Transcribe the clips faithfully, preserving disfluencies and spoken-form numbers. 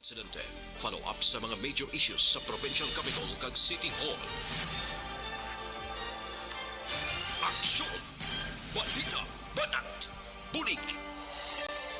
Presidente, follow-up sa mga major issues sa Provincial Capitol kag City Hall. Aksyon! Balita! Banat! Bulig!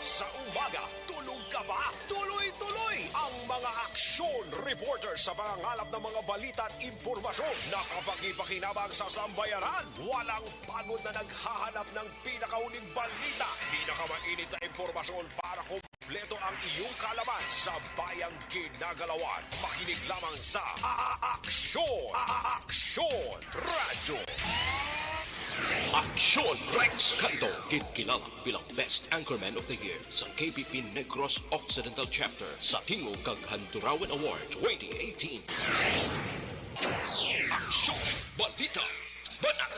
Sa umaga, tulog ka ba? Tuloy-tuloy ang mga aksyon reporter sa pangangalap ng mga balita at impormasyon. Nakapakipakinabang sa sambayanan. Walang pagod na naghahanap ng pinakahuling balita. Pinakamainit na impormasyon para kompleto ang iyong kaalaman sa bayang ginagalawan. Makinig lamang sa A-, A-, Aksyon! A-, A-, Aksyon! Radyo. Aksyon Rex Kanto, ginkilala bilang Best Anchorman of the Year sa K P P Negros Occidental Chapter sa Tingog kag Handurawan Award twenty eighteen. Aksyon! Balita! Banat!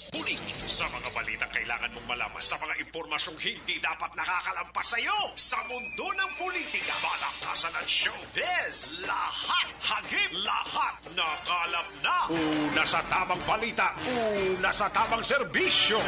Bulig! Sa mga balitang kailangan mong malaman, sa mga impormasyong hindi dapat nakakalampas sa iyo, sa mundo ng politika, balakasan at showbiz, lahat hagip, lahat nakalap na. Una sa tamang balita, una sa tamang serbisyo.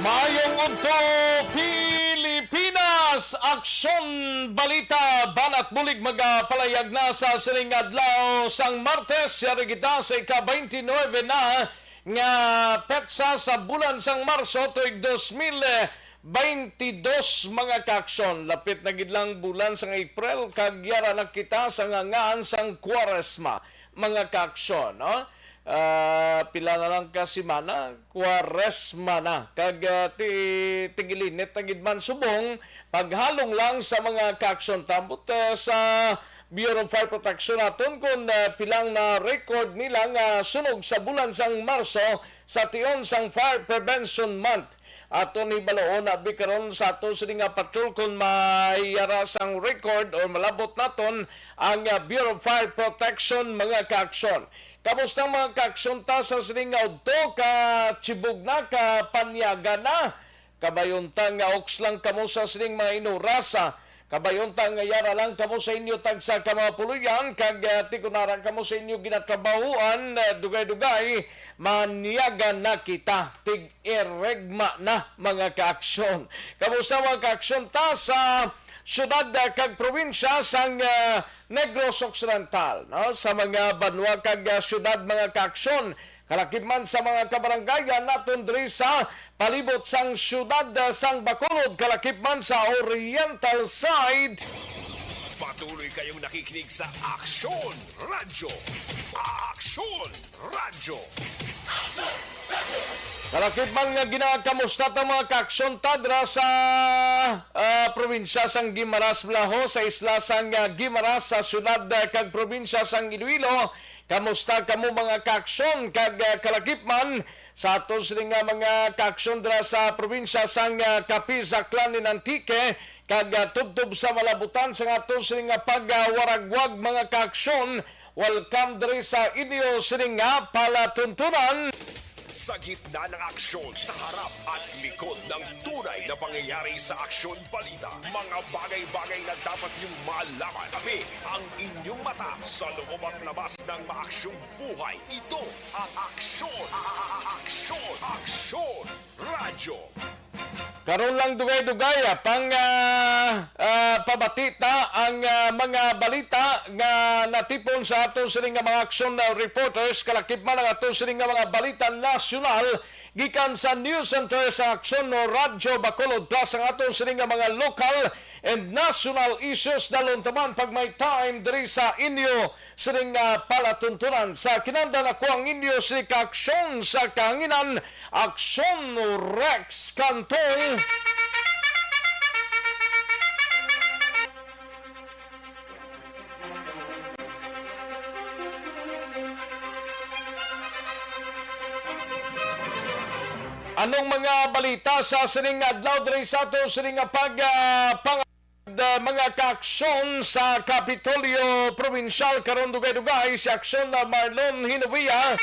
Maayong udto, Pilipinas! Aksyon, balita, banat bulig magapalayag na sa sining adlaw sang Martes. Yari kita sa ika-twenty-nine na nga petsa sa bulan sang Marso tuig dos mil twenty-dos, mga kaaksyon. Lapit na gid lang bulan sang April, kag yara na kita sa ngangaan sang Kwaresma, mga kaaksyon, no? Ah, pila na lang ka semana, Kwaresma na. Kag, ah, ti-, tigilinit na gid man subong, paghalong lang sa mga kaaksyon. Tambot, ah, sa Bureau of Fire Protection naton kung, ah, pilang na-record nila nga sunog sa bulan sang Marso sa tion sang Fire Prevention Month. Aton hibaloon abi karon sa ato sini nga patrol kung may yara sang record or malabot naton ang, ah, Bureau of Fire Protection, mga kaaksyon. Kamusta, mga kaaksyon, ta sa sini nga udto? Katibog na, kapanyaga na? Kabayunta nga oks lang kamo sa sining mga inurasa. Kabayunta nga yara lang kamo sa inyo tagsa ka mga puloy-an, kag, ah, ti kon ara kamo sa inyo ginatrabahuan, ah, dugay-dugay, manyaga na kita. Tig-iregma na, mga kaaksyon. Kamusta, mga kaaksyon, ta sa syudad, ah, kag probinsya sang, ah, Negros Occidental, no? Sa mga banwa kag, ah, syudad, mga kaaksyon, kalakip man sa mga kabarangayan naton diri sa palibot sang siyudad, ah, sang Bacolod, kalakip man sa Oriental side. Patuloy kayong nakikinig sa Aksyon Radyo. Aksyon Radyo. Kalakip man nga ginakamusta ta, mga kaaksyon, ta dira sa, ah, probinsya sang Guimaras, Blaho, sa isla sang, ah, Guimaras, sa siyudad, ah, kag probinsya sang Iloilo. Kamusta kamo, mga kaaksyon, kag, ah, kalakip man sa aton sini nga mga kaaksyon dira sa probinsya sang, ah, Capiz, Aklan, and Antique, kag, ah, tubtob sa malabutan sang aton sini nga pagwaragwag, mga kaaksyon? Welcome diri sa inyo sini nga palatuntunan. Sa gitna ng aksyon, sa harap at likod ng tunay na pangyayari sa Aksyon Balita, mga bagay-bagay na dapat niyong malaman. Tabi ang inyong mata sa loob at labas ng maaksyong buhay. Ito ang Aksyon, a-, a-, a-, Aksyon, Aksyon Radyo. Karon lang dugay-dugay, ah, pang, ah, ah, pabati ta ang, ah, mga balita nga natipon sa ato sini nga mga aksyon na reporters, kalakip man ang ato sini nga mga balita nasyonal gikan sa News Center sa Aksyon no Radyo Bacolod, plus ang ato sini nga mga local and national issues. Dalon ta man pag may time diri sa inyo sining, ah, palatuntunan. Sa kinahanglan, ako ang inyo si kaaksyon sa kahanginan, Aksyon Rex Cantong. Anong mga balita sa sining adlaw diri sa ato sining nga pag, ah, pang- ah, mga kaaksyon sa Kapitolyo Probinsyal karon, dugay-dugay si Aksyon na Marlon Hinovia.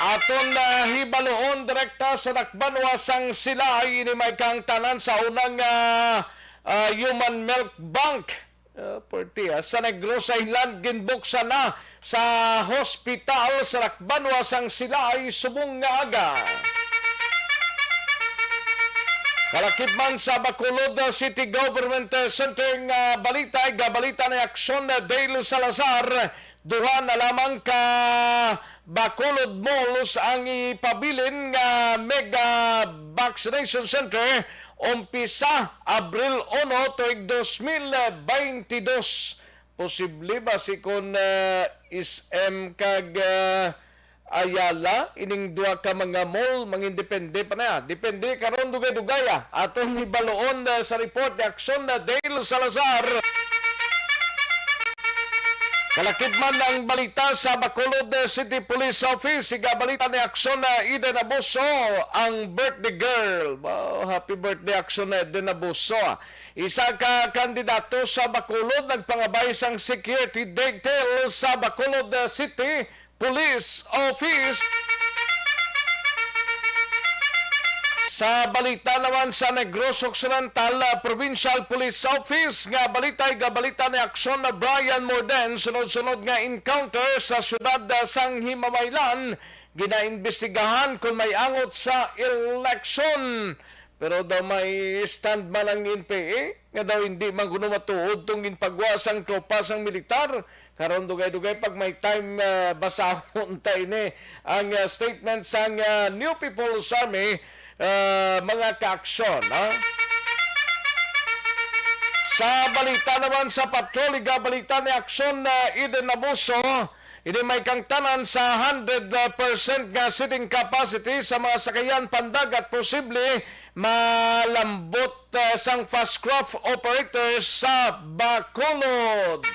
Aton na hibaloon direkta sa dakbanwa sang Silay, ini may kaangtanan sa unang, ah, ah, Human Milk Bank. Ah, pwerte, ah. Sa Negros Island, ginbuksan na sa hospital sa dakbanwa sang Silay subong nga aga. Kalakip man sa Bacolod, ah, City Government, ah, Center nga balita, gabalita ni Aksyon, ah, Dale Salazar, duha na lamang ka Bacolod malls ang ipabilin nga mega vaccination center umpisa Abril uno tuig dos mil baynte dos. Posible ba si kon, ah, S M kag, ah, Ayala, ining duha ka mga mall, mangindepende pa na? Depende karon, dugay-dugay, ah. Aton hibaloon, ah, sa report ni Aksyon na Dale Salazar. Kalakip man ang balita sa Bacolod, ah, City Police Office, siga balita ni Aksyon na Eden Abuso, ang birthday girl. Wow, happy birthday, Aksyon na Eden Abuso, ah. Isa ka kandidato sa Bacolod nagpangabay sang security detail sa Bacolod, uh, City Police Office. Sa balita naman sa Negros Occidental, uh, Provincial Police Office nga balita, gabalita ni Aksyon na Brian Morden, sunod-sunod nga encounter sa siyudad, uh, sang Himamaylan, ginaimbestigahan kon may angot sa eleksyon. Pero daw may stand man ang N P A nga daw hindi man kuno matuod tong ginpagwa sang tropa sang militar. Karon dugay-dugay pag may time, ah, basahon ta ini ang, ah, statement sang, ah, New People's Army, ah, mga kaaksyon, ha? Sa balita naman sa patrol, igabalita ni Aksyon, ah, Eden Abuso, ini may kangtanan sa hundred percent nga seating capacity sa mga sakayan pandagat posible malambot, ah, sang fast craft operators sa Bacolod.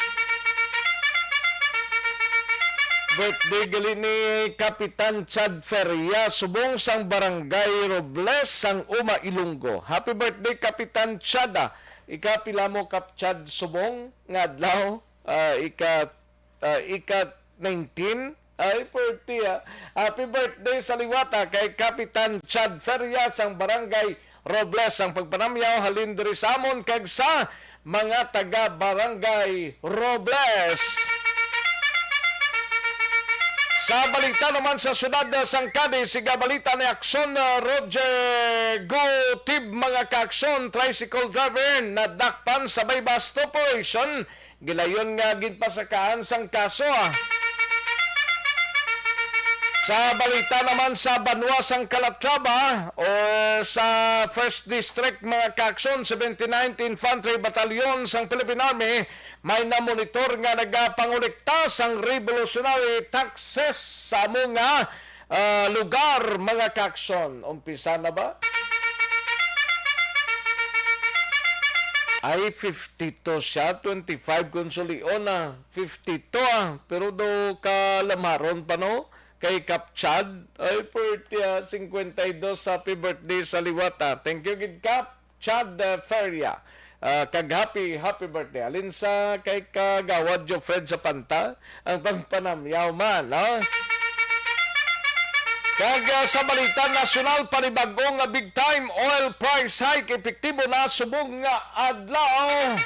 Birthday gali ni Kapitan Chad Feria, subong sang Barangay Robles, sang Uma, Ilonggo. Happy birthday, Kapitan Chad, ah. Ika pila mo, Kap Chad, subong nga adlaw? Ah, ika ah, ika nineteen. Ay, birthday, ah. Happy birthday sa liwata kay Kapitan Chad Feria sang Barangay Robles. Ang pagpanamyaw halin diri sa amon kag sa mga taga Barangay Robles. Sa balita naman sa siyudad, ah, sang Cadiz, siga balita ni Aksyon, ah, Roger Gutib, mga kaaksyon, tricycle driver nadakpan sa buy-bust operation. Gilayon nga ginpasakaan sang kaso, ah. Sa balita naman sa banwa sang Calatrava o sa First District, mga kaaksyon, seventy-ninth Infantry Battalion sang Philippine Army may namonitor nga nagapangolekta sang revolutionary taxes sa amo nga ah, lugar, mga kaaksyon. Umpisa na ba? Ay, fifty-two siya, twenty-five kung sulion na. Fifty-two, ah. Pero do kalamharon pa, no? Kay Kap Chad. Ay, birthday, ah, cincuenta y dos. Happy birthday sa liwat, ah. Thank you, gid, Kap. Chad, uh, Feria. Uh, kag happy, happy birthday. Alin sa kay Kagawad Joe Fred sa Panta, ang pagpanamyaw man, no? Kag, uh, sa balita nasyonal, panibag-o nga big time oil price hike epektibo na subong nga adlaw.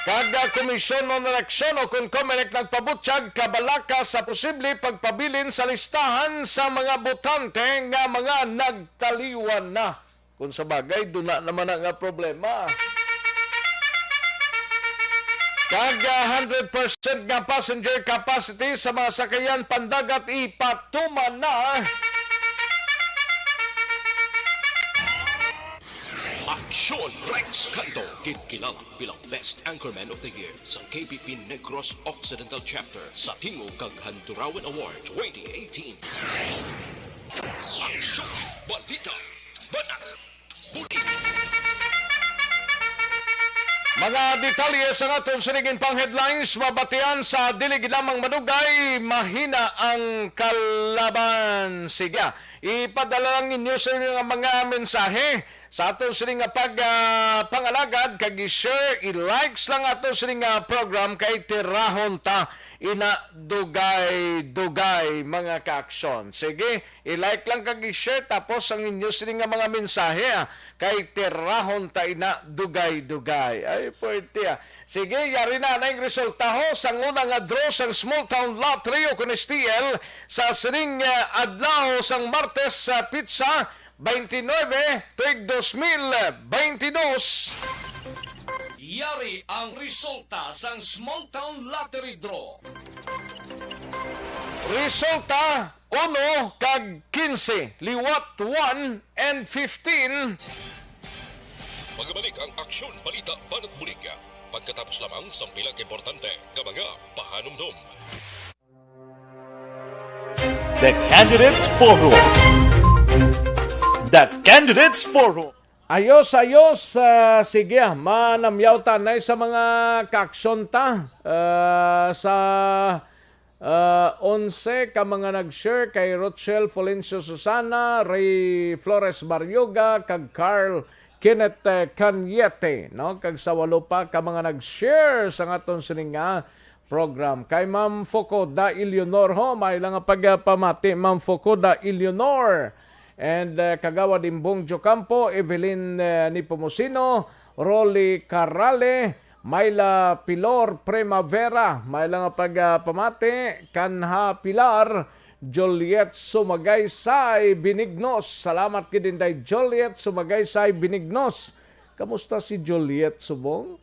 Kag, ah, Komisyon on Eleksyon o kon Comelec nagpabutyag kabalaka sa posible pagpabilin sa listahan sa mga botante nga mga nagtaliwan na. Kung sa bagay, duna naman na nga problema. Kag, ah, hundred percent nga passenger capacity sa mga sakayan pandagat ipatuman na. Aksyon Rex Canto, ginkilala bilang Best Anchorman of the Year sa K P P Negros Occidental Chapter sa Tingog kag Handurawan Award twenty eighteen. Aksyon, balita, banat, buti. Mga detalye sa aton sining pang headlines, mabatian sa dili gid lamang madugay, mahina ang kalaban. Sige, ipadala lang ninyo sa inyo nga mga mensahe Sa aton sini nga pag, ah, pangalagad, kag i-share, i-likes lang aton sini nga program kay tirahon ta ina dugay-dugay, mga kaaksyon. Sige, i-like lang kag i-share, tapos ang inyo sini nga mga mensahe, ah, kay tirahon ta ina dugay-dugay. Ay, puwerte, ah. Sige, yari na na yung resulta ho sang una nga draw sang Small Town Lottery o kun S T L sa sining, ah, adlaw sang Martes sa petsa twenty-nine, tuig dos mil bentidós. Yari ang resulta sang Small Town Lottery Draw. Resulta, uno kag quince, liwat one and fifteen. Magabalik ang aksyon, balita, banat bulig. Pagkatapos lamang sang pila ka importante nga mga pahanumdom. The Candidates Forum. The Candidates Forum. Ayos, ayos. Ah, sige, ah, manamyaw ta na sa mga kaaksyon ta. Ah, sa, ah, onse ka mga nag-share kay Rochelle Florencio Susana, Ray Flores Barrioga, kag Carl Kenneth, eh, Cañete, no? Kag sa walo pa ka mga nag-share sa aton sining nga program. Kay Ma'am Focoda Eleanor ho, may lang nga pagpamati, Ma'am Focoda Eleanor. And, eh, Kagawad Imbong Jocampo, Evelyn, eh, Nepomuceno, Rolly Carale, Myla Pilor Primavera, may lang nga pagpamati, Kanha Pilar, Juliet Sumagaysay Benignos. Salamat gid, Inday Juliet Sumagaysay Benignos. Kamusta si Juliet subong?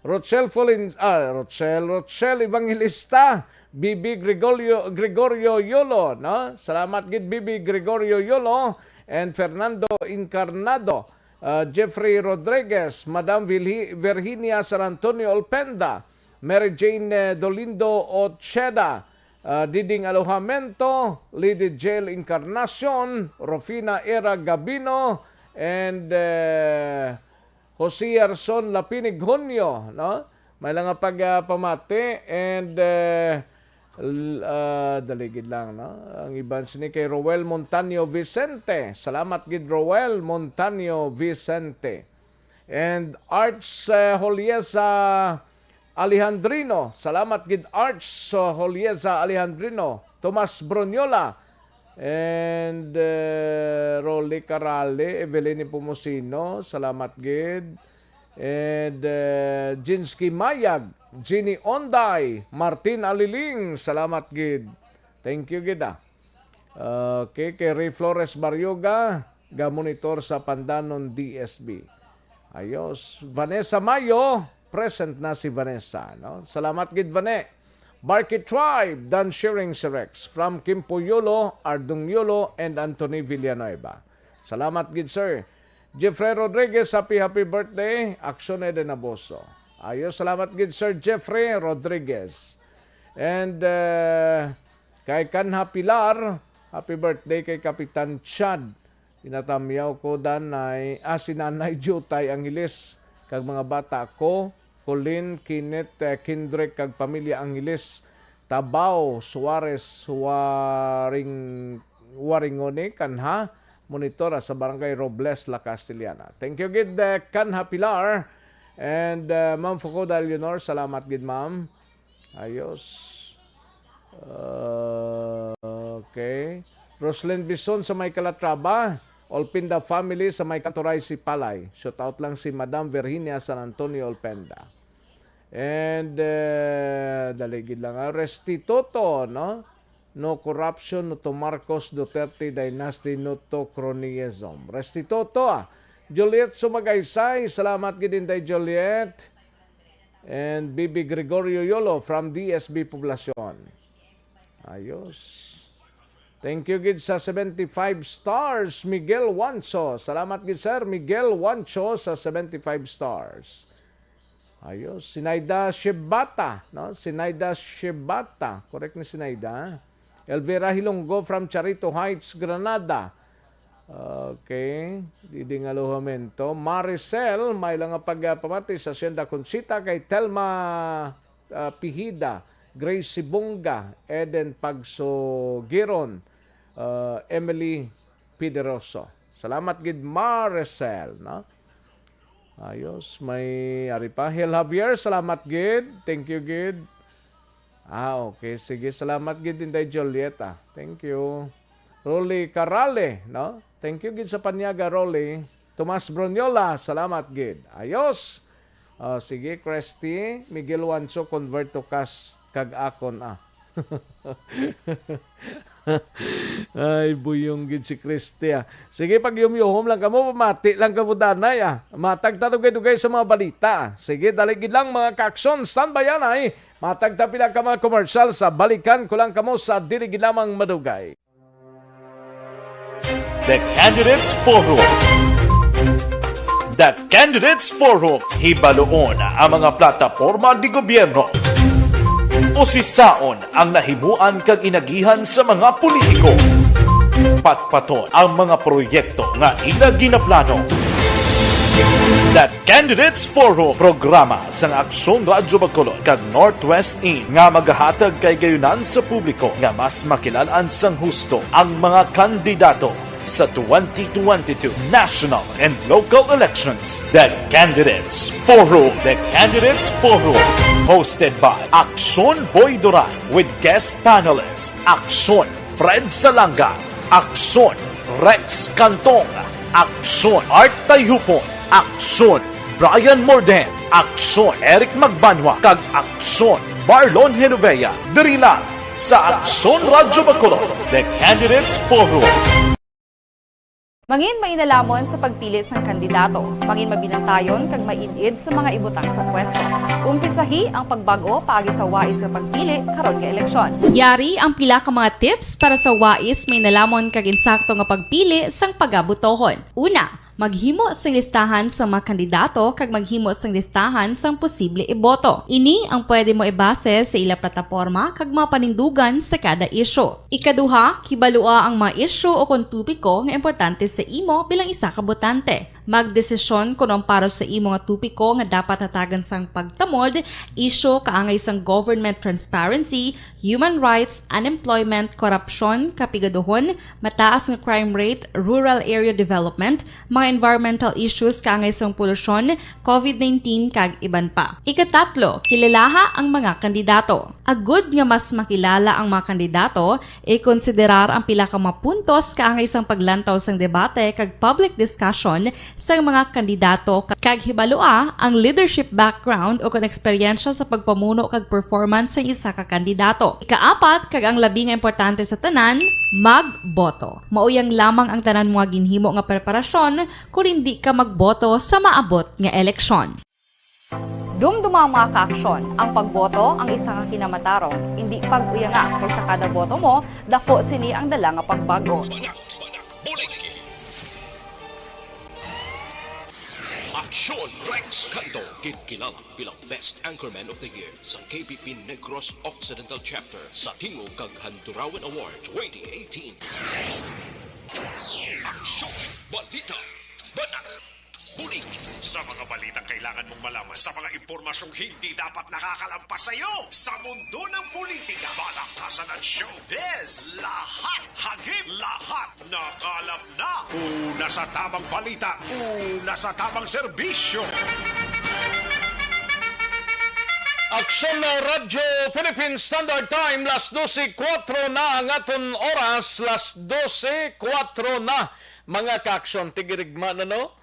Rochelle Folin-, ah, Rochelle, Rochelle Evangelista, Bibi Gregorio, Gregorio Yolo, no? Salamat gid, Bibi Gregorio Yolo and Fernando Incarnado, ah, Jeffrey Rodriguez, Madam Vilhi-, Virginia San Antonio Olpenda, Mary Jane, eh, Dolindo Ocheda, ah, Diding Alojamento, Lady Jail Encarnacion, Rufina Era Gabino, and, eh, Jose Arson Lapinig Junio, no? May lang nga pag, ah, pamati, and, eh, l-, ah, dali gid lang, no? Ang iban sini kay Roel Montaño Vicente. Salamat gid, Roel Montaño Vicente. And Arts, eh, Holiesa Alejandrino. Salamat gid, Arts, uh, Holiesa Alejandrino. Tomas Broniola. And, uh, Rolly Carale, Evelyn Nepomuceno. Salamat gid. And, uh, Jinsky Mayag, Jeannie Onday, Martin Aliling. Salamat gid. Thank you gid, ah. Okay, kay Ray Flores Barrioga, ga-monitor sa Pandanon D S B. Ayos. Vanessa Mayo, present na si Vanessa, no? Salamat gid, Vane. Barky Tribe, Dan Shearing, si Rex. From Kimpo Yolo, Ardong Yolo, and Anthony Villanueva. Salamat gid, sir. Jeffrey Rodriguez, happy, happy birthday. Aksyon Eden Aboso. Ayos, salamat gid, Sir Jeffrey Rodriguez. And, uh, kay Kanha Pilar, happy birthday kay Kapitan Chad. Ginatamyaw ko, Danay, ah, si Nanay Jutay Angeles, kag mga bata ko, Colin, Kenneth, eh, Kendrick, kag pamilya Angeles, Tabao, Suarez, Waring-, Waringone, Kanha, monitor sa Barangay Robles, La Castellana. Thank you gid, eh, Kanha Pilar, and, eh, Ma'am Fukuda Leonor, salamat gid, ma'am. Ayos. Uh, okay. Roslyn Bison sa may Calatrava. Olpenda family sa may Katuray, Sipalay. Shout out lang si Madam Virginia San Antonio Olpenda. And, uh, dali gid lang, ah, Restituto, no? No corruption, no to Marcos Duterte dynasty, no to cronyism. Restituto, ah. Juliet Sumagaysay, salamat gid, Inday Juliet. And B B Gregorio Yolo from D S B Poblacion. Ayos. Thank you gid sa seventy-five stars, Miguel Wancho. Salamat gid, Sir Miguel Wancho, sa seventy-five stars. Ayos. Sinaida Shibata, no? Sinaida Shibata. Correct ni Sinaida. Elvira Hilonggo from Charito Heights, Granada. Okay. Didi nga Alojamento. Maricel, may lang nga pagpamati sa Hacienda Conchita kay Telma, ah, Pihida, Grace Sibonga, Eden Pagsugiron, ah, Emily Pideroso. Salamat gid, Maricel, no? Ayos, may ari pa. Hil Javier, salamat gid. Thank you gid. Ah, okay. Sige, salamat gid, Inday Juliet, ah. Thank you. Rolly Carale, no? Thank you gid sa panyaga, Rolly. Tomas Bruniola, salamat gid. Ayos. Ah, sige, Christy. Miguel Wanso, convert to cash kag akon, ah. Ay, buyong gid si Christy, ah. Sige, pagyumyuhom lang kamo, pamati lang kamo, danay, ah. Matag ta dugay-dugay sa mga balita. Sige, dali gid lang, mga kaaksyon, standby anay. Matag ta pila ka mga commercial sa balikan ko lang kamo sa dili gid lamang madugay. The Candidates Forum. The Candidates Forum. Hibaluon ang mga plataporma di gobyerno. Usisaon ang nahimuan kag inagihan sa mga politiko. Patpaton ang mga proyekto nga ila ginaplano. The Candidates Forum, programa sang Aksyon Radyo Bacolod kag Northwest In nga magahatag kay gayunan sa publiko nga mas makilalan sang husto ang mga kandidato sa twenty twenty-two national and local elections. The Candidates Forum. The Candidates Forum, hosted by Aksyon Boy Duran with guest panelist Aksyon Fred Salanga, Aksyon Rex Cantong, Aksyon Art Tayupon, Aksyon Brian Morden, Aksyon Eric Magbanwa, kag Aksyon Marlon Genovea, diri lang sa Aksyon Radyo Bacolod, The Candidates Forum. Mangin mainalamon sa pagpili sang kandidato, mangin mabinantayon kag maid-id sa mga ibutang sa pwesto. Umpisahi ang pagbag-o paagi sa wais nga pagpili karon nga eleksyon. Yari ang pila ka mga tips para sa wais, mainalamon kag insakto nga pagpili sang pagabotohon. Una, maghimo sing listahan sa mga kandidato kag maghimo sing listahan sang posible iboto. Ini ang pwede mo ibase sa ila plataporma kag mga panindugan sa kada isyu. Ikaduha, kibalua ang mga isyu o kon topiko nga importante sa imo bilang isa ka botante. Magdesisyon kon ang para sa imo nga topiko nga dapat hatagan sang pagtamod, isyu kaangay sang government transparency, human rights, unemployment, korupsyon, kapigaduhon, mataas nga crime rate, rural area development, mga environmental issues kaangay sang polusyon, covid nineteen, kag iban pa. Ikatatlo, kilalaha ang mga kandidato. Agud nga mas makilala ang mga kandidato, ikonsiderar ang pila ka mga puntos kaangay sang paglantaw sang debate kag public discussion sang mga kandidato, kag hibalua ang leadership background o kon eksperyensya sa pagpamuno kag performance sang isa ka kandidato. Ikaapat, kag ang labi nga importante sa tanan, magboto. Mauyang lamang ang tanan mo nga ginhimo nga preparasyon kon indi ka magboto sa maabot nga eleksyon. Dumduma, mga kaaksyon, ang pagboto ang isa ka kinamatarong, indi pag-uyanga, kay sa kada boto mo, daku sini ang dala nga pagbag-o. Aksyon Rex Canto, ginkilala bilang Best Anchorman of the Year sa K P P Negros Occidental Chapter sa Tingog kag Handurawan Award twenty eighteen. Aksyon, balita, banat, bulig. Sa mga balitang kailangan mong malaman, sa mga impormasyong hindi dapat nakakalampas sa iyo, sa mundo ng politika, balaktasan at showbiz, lahat hagip, lahat nakalap na. Una sa tamang balita, una sa tamang serbisyo. Aksyon na Radyo Philippine Standard Time, las dose kuwatro na ang aton oras, las dose kuwatro na, mga kaaksyon. Tigirigma na, no?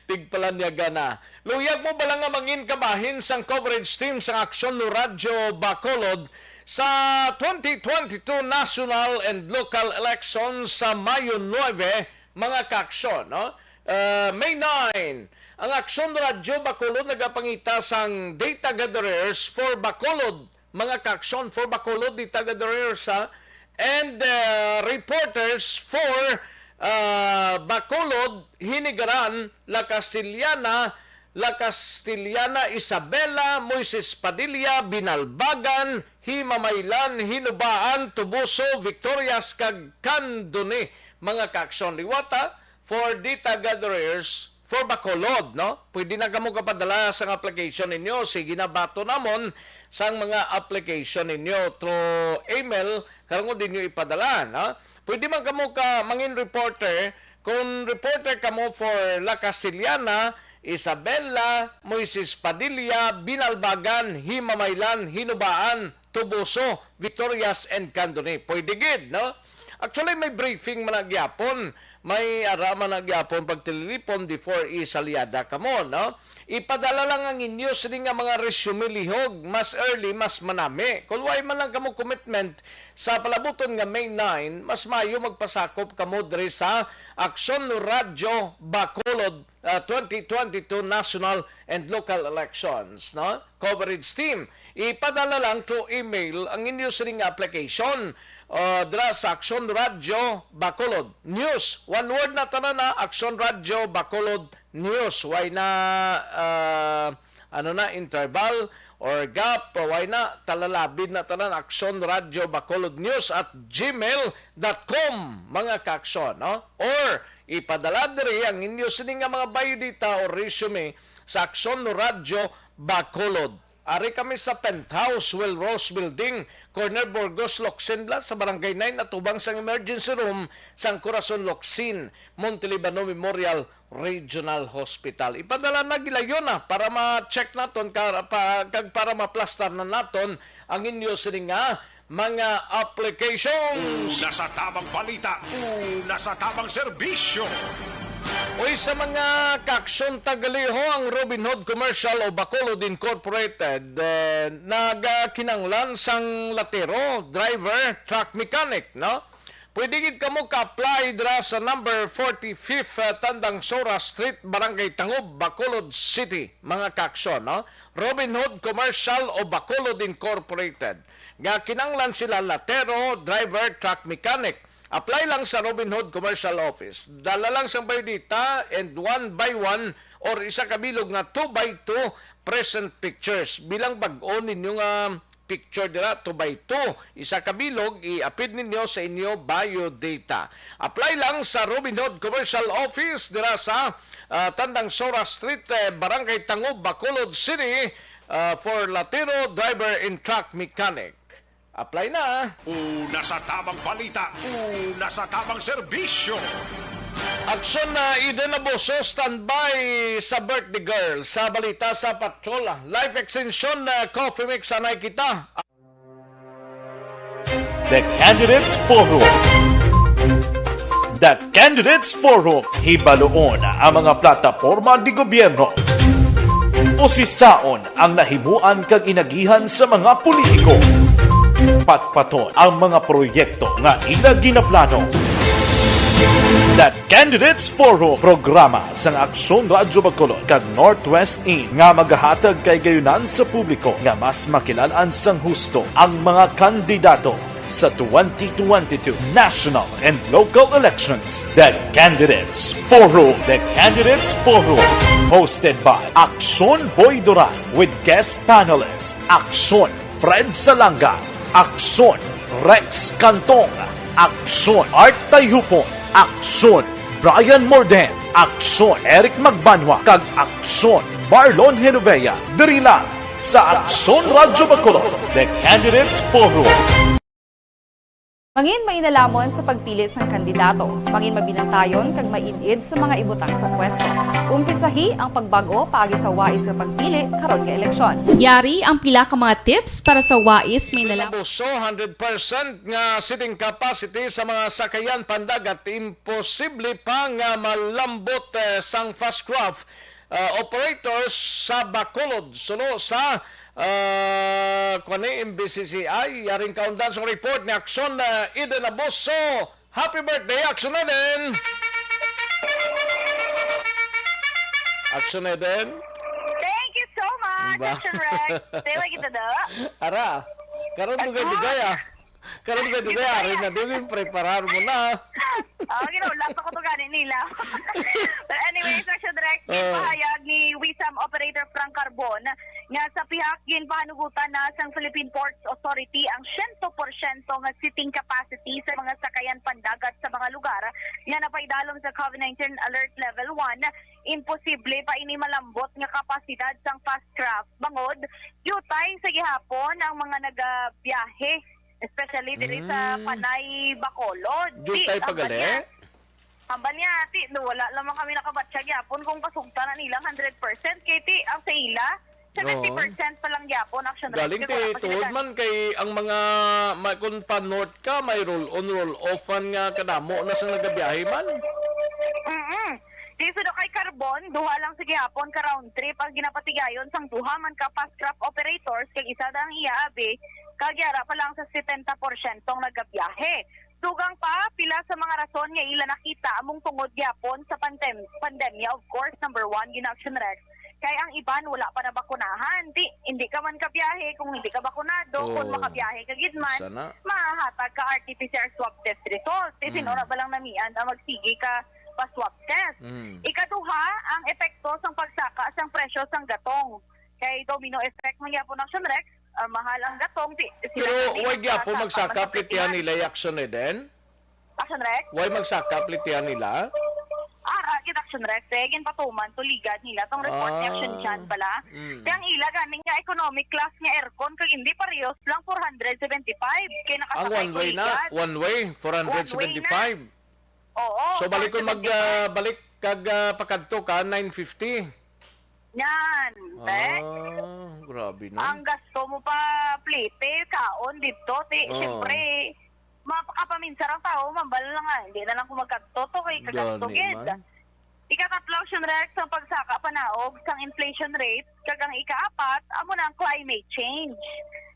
Tigpalanyaga na. Luyag mo bala nga mangin kabahin sang coverage team sang Aksyon no Radyo Bacolod sa twenty twenty-two national and local elections sa Mayo nuebe, mga kaaksyon, no? Uh, May nine, ang Aksyon Radyo Bacolod nagapangita sang data gatherers for Bacolod, mga kaaksyon, for Bacolod, data gatherers, ha? And, uh, reporters for, uh, Bacolod, Hinigaran, La Castellana, La Castellana, Isabela, Moises Padilla, Binalbagan, Himamaylan, Hinubaan, Tubuso, Victorias, kag Candoni, mga kaaksyon. Liwata, for data gatherers for Bacolod, no? Pwede na kamo kapadala sang application ninyo. Sige na, bato namon sang mga application ninyo through email, karong din nyo ipadala, no? Pwede man kamo ka mangin reporter Kung reporter kamo for La Castellana, Isabela, Moises Padilla, Binalbagan, Himamaylan, Hinubaan, Toboso, Victorias, and Candoni. Pwede gid, no? Actually, may briefing man na gyapon. May ara man na gyapon pagtililipon before isaliada kamo, no? Ipadala lang ang inyo sini nga mga resume lihog. Mas early, mas manami. Kung way man lang kamo commitment sa palabuton nga May nine, mas maayo magpasakop kamo diri sa Aksyon Radyo Bacolod, ah, twenty twenty-two National and Local Elections, no? Coverage Team. Ipadala lang through email ang inyo sining application, ah, dira sa Aksyon Radyo Bacolod News. One word na tanan, na Aksyon Radyo Bacolod News. Way na, ah, ano na, interval or gap, way na, talalabid na tanan, Aksyon Radyo Bacolod News at gmail dot com, mga kaaksyon, no? Or ipadala diri ang inyo sini nga mga biodata o resume sa Aksyon Radyo Bacolod. Ari kami sa Penthouse, Will Rose Building, corner Burgos, Locsin, Blas, sa Barangay nine, atubang sang emergency room sang Corazon Locsin, Montelibano Memorial Regional Hospital. Ipadala na, gilayon na para ma-check naton ka, pa, kag para maplastar na naton ang inyo sini nga mga applications. Una sa tamang balita, una sa tamang serbisyo. Uy, sa mga kaaksyon, tagaliho ang Robinhood Commercial o Bacolod Incorporated, eh, nagakinanglan sang latero, driver, truck mechanic, no? Pwede gid kamo ka-apply dira sa number forty-fifth, uh, Tandang Sora Street, Barangay Tangub, Bacolod City, mga kaaksyon, no? Robinhood Commercial o Bacolod Incorporated. Nga kinanglan sila latero, driver, truck mechanic. Apply lang sa Robinhood Commercial Office. Dala lang sang biodata and one by one or isa ka bilog nga two by two present pictures. Bilang bag-o ninyo nga picture dira, two by two. Isa ka bilog, i-appear ninyo sa inyo biodata. Apply lang sa Robinhood Commercial Office dira sa, ah, Tandang Sora Street, eh, Barangay Tangub, Bacolod City, ah, for latero, driver, and truck mechanic. Apply na! Una sa tamang balita, una sa tamang serbisyo. Aksyon na, Eden Abuso, standby sa birthday girl. Sa balita sa Patrol, life extension na coffee mix, anay kita. The Candidates Forum. The Candidates Forum. Hibaluon ang mga plataporma di gobyerno. Usisaon ang nahimuan kag inagihan sa mga politiko. Patpaton ang mga proyekto nga ila ginaplano. The Candidates Forum, programa sang Aksyon Radyo Bacolod kag Northwest In nga magahatag kay gayunan sa publiko nga mas makilal-an sang husto ang mga kandidato sa twenty twenty-two national and local elections. The Candidates Forum. The Candidates Forum, hosted by Aksyon Boy Duran with guest panelist Aksyon Fred Salanga, Aksyon Rex Cantong, Aksyon Art Tayhupon, Aksyon Brian Morden, Aksyon Eric Magbanwa, kag Aksyon Marlon Genovea. Diri lang sa Aksyon Radyo Bacolod, The Candidates Forum. Mangin mainalamon sa pagpili sang kandidato. Mangin mabinantayon kag maid-id sa mga ibutang sa pwesto. Umpisahi ang pagbag-o paagi sa wais nga pagpili karon nga eleksyon. Yari ang pila ka mga tips para sa wais mainalamon. Abuso, hundred percent nga seating capacity sa mga sakayan pandagat, imposible pa nga malambot, eh, sang Fastcraft, ah, operators sa Bacolod. Suno sa, ah, kuwan ni, M B C C I, yaring kaundan sa report ni Aksyon, ah, Eden Abuso. Happy birthday, Aksyon Eden! Aksyon Eden? Thank you so much, Ba? Action Rex. Stay like ito, do. Ara, karon dugay-dugay, ah. Karon dugay-dugay, ari na, di mo preparar mo na. Oh, ginaulap ako to gani nila. But anyway, Action Rex, Oh. Pahayag ni Wisam Operator Frank Carbon nga sa pihak ginpahanugutan na sang Philippine Ports Authority ang siyento porsyento nga seating capacity sa mga sakayan pandagat sa mga lugar nga napaidalom sa COVID nineteen Alert Level one. Imposible pa ini malambot nga kapasidad sang Fastcraft bangod diutay sa gihapon ang mga nagabiyahe, especially diri sa Mm. Panay, Bacolod. Diutay Di, ang pa gali? balian- Hambal niya, ti, no, wala lamang kami nakabatya gyapon kung pasugta na nilang hundred percent. Kay, ti, ang sa ila, seventy percent pa lang gyapon, Action Rex. Galing, kay ti, wala pa sila tuod gan- man kay ang mga, ma-, kung pa north ka, may roll-on, roll-offan nga kadamo na sa nagabiyahe man. Mm-mm. Di, so, do kay Carbon, duha lang sa gihapon ka round trip ang ginapatigayon sang duha man ka fast craft operators, kag isa lang iya abi, kag yara pa lang sa setenta porsyento ang nagabiyahe. Dugang pa, pila sa mga rason nga ila nakita among tungod gyapon sa pandem-, pandemya, of course, number one, gina-, Action Rex, kay ang iban wala pa nabakunahan. Di, hindi ka man kabiyahe kung hindi ka bakunado. Kung Oh. makabiyahe ka gid man, Sana. mahahatag ka R T P C R swab test result. Isin Mm. ora ba lang namian ang magsigi ka pa swab test? Mm. Ikaduha, ang epekto sang pagsaka sang presyo sang gatong. Kay domino effect man gyapon, Action Rex, ah, mahal ang gatong, di, sila Pero gani way gyapon magsaka magsaka ang plitihan nila, Action Eden? Action Rex? Way magsaka plitihan nila? Ah, ra, gid, Action Rex, eh, ginpatuman, tuligan nila tong report ni Action Ah. Chan pala. Mm. Kaya ang ila gani nga economic class nga aircon, kag hindi parehos lang four hundred seventy-five. Kay Ang nakasakay one ko way na, ligad. One way, four hundred seventy-five. Oo, So, balik ko mag, four hundred seventy-five. Ah, balik kag, ah, pakadto ka, nine fifty. Yan, te. Ah, grabe, no? Ang gasto mo pa, plete, kaon dito, te. Oh. Siyempre, mapakapaminsar ang tao, mambal lang nga, hindi na lang ko magkadto to, kay kagasto Gani gid. Man. Ikatatlo, Action Rex, ang pagsaka panaog sang inflation rate, kag ang ikaapat, amo na ang climate change.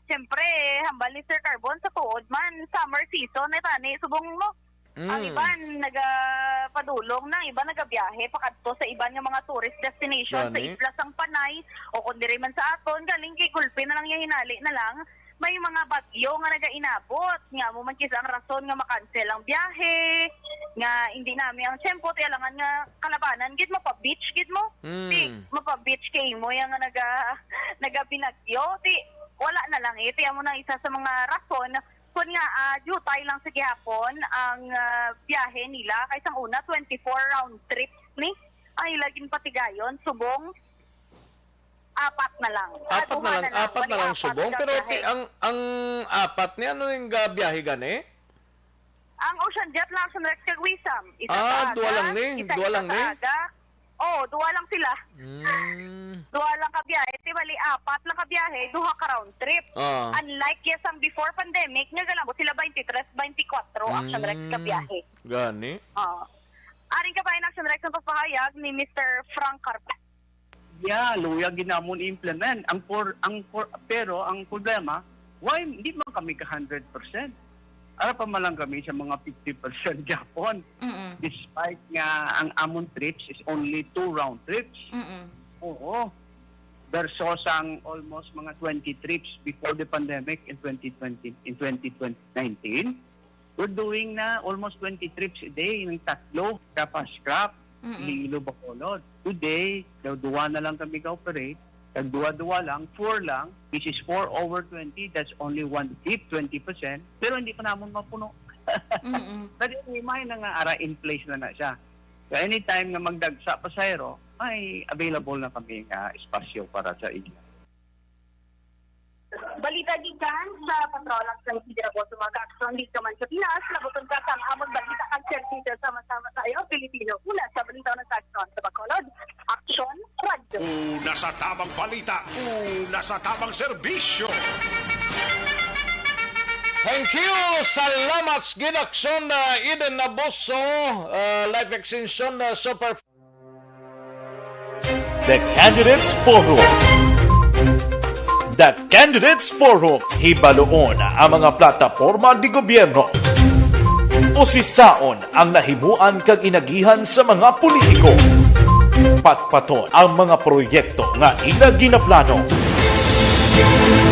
Siyempre, hambal ni Sir Carbon, sa tuod man, summer season, eh, tani, subong mo, Ang Mm. iban nagapadulong na, ang iban nagabiyahe pakadto sa iban nga mga tourist destination sa Gani. Isla sang Panay o kung diri man sa aton, galing kay gulpi na lang, ya hinali na lang may mga bagyo nga nagainabot. Nga mo man kis ang rason nga makansel ang biyahe, nga hindi nami ang tiyempo, ti alangan nga kalabanan gid, mapa-beach gid mo. Mm. Ti, mapa-beach kay mo yang nga naga-, nagabinagyo. Ti, wala na lang eh. Ti, amo na isa sa mga rason. Kun nga, ah, diutay lang sa gihapon ang, ah, biyahe nila, kay sang una, twenty-four round trips ni ang ila ginpatigayon, subong apat na lang. Ah, Apat na duha lang, na lang. Apat Bali, na lang apat subong. ka Pero biyahe. ti-, ang, ang apat ni, ano yung, ah, biyahe gani? Ang Ocean Jet lang, Action Rex, kag Wisam. Isa Ah, sa duha aga, lang ni. isa, Duha isa lang sa ni. aga. Oh, duha lang sila. Mm. Duha lang ka biyahe. Di bali, apat lang ka biyahe, duha ka round trip. Ah. Unlike yes, ang before pandemic, nga galambot sila twenty-three, twenty-four, Action Rex, ka Mm. biyahe. Gani? Oo. Aring kabayan, Action Rex, ang pagpahayag ni Mister Frank Carpenter. Yeah, luya ginamon i-implement. Ang por-, ang por-, pero ang problema, why hindi man kami ka hundred percent? Ara pa man lang kami sa mga fifty percent gihapon. Mm-mm. Despite nga ang amon trips is only two round trips. Mm-mm. Oo. Versus ang almost mga twenty trips before the pandemic in twenty twenty, in twenty nineteen. We're doing na almost twenty trips a day, ng tatlo, Kapas Crop, Mm-mm. Iloilo, Bacolod. Today, daw duwa na lang kami ka-operate. Tag duwa-duwa lang, four lang, which is four over twenty, that's only one fifth, twenty percent. Pero hindi pa namon mapuno. Mm-mm. But anyway, may na nga ara in place na na siya. So anytime nga magdagsa pasahero, may available na kami nga espasyo para sa inyo. Balita gikan sa Patrol Action City, Raboso, mga ka-aksyon, dito man sa Pinas, labuton ka sa amon balita kag serbisyo sama-sama sa iyo, Pilipino. Una sa balita, una sa aksyon sa Bacolod, Aksyon Radyo. Una sa tamang balita, una sa tamang serbisyo. Thank you. Salamat gid, Aksyon, uh, Eden Naboso, uh, Life Extension, uh, Super The Candidates Forum. The Candidates Forum, hibaluon ang mga plataporma de gobyerno. Usisaon ang nahimuan kag inagihan sa mga politiko. Patpaton ang mga proyekto nga ila ginaplano.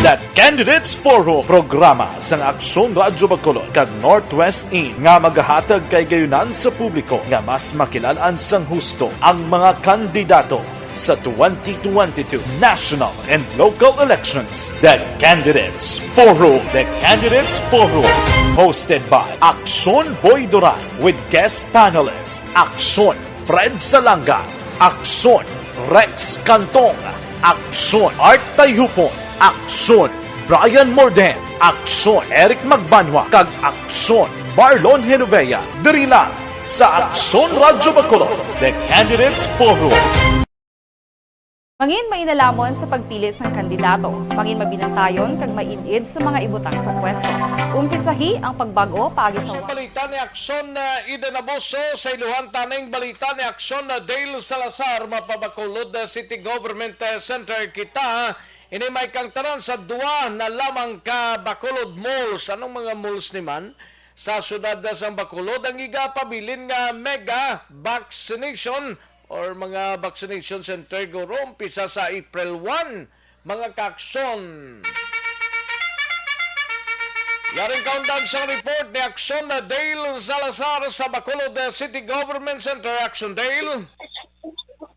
The Candidates Forum, programa sang Aksyon Radyo Bacolod kag Northwest In nga magahatag kay gayunan sa publiko nga mas makilal-an sang husto ang mga kandidato sa twenty twenty-two national and local elections. The Candidates Forum. The Candidates Forum, hosted by Aksyon Boy Duran with guest panelist Aksyon Fred Salanga, Aksyon Rex Cantong, Aksyon Art Tayhupon, Aksyon Brian Morden, Aksyon Eric Magbanwa, kag Aksyon Marlon Genovea. Diri lang Sa Aksyon Radyo Bacolod, The Candidates Forum. Mangin mainalamon sa pagpili sang kandidato, mangin mabinantayon kag maid-id sa mga ibutang sa pwesto. Umpisahi ang pagbag-o paagi sa Sa balita ni Aksyon, uh, Eden Abuso, sa iluhan taning balita ni Aksyon, uh, Dale Salazar, mapabakulod, uh, City Government, uh, Center kita. Ini may kangtaran sa dua na lamang ka Bacolod malls. Anong mga malls ni man? Sa siyudad na sang Bacolod ang igapabilin nga mega vaccination or mga vaccination center guro umpisa sa April one, mga kaaksyon. Yaring kaundan sang report ni Aksyon na Dale Salazar sa Bacolod City Government Center. Aksyon Dale.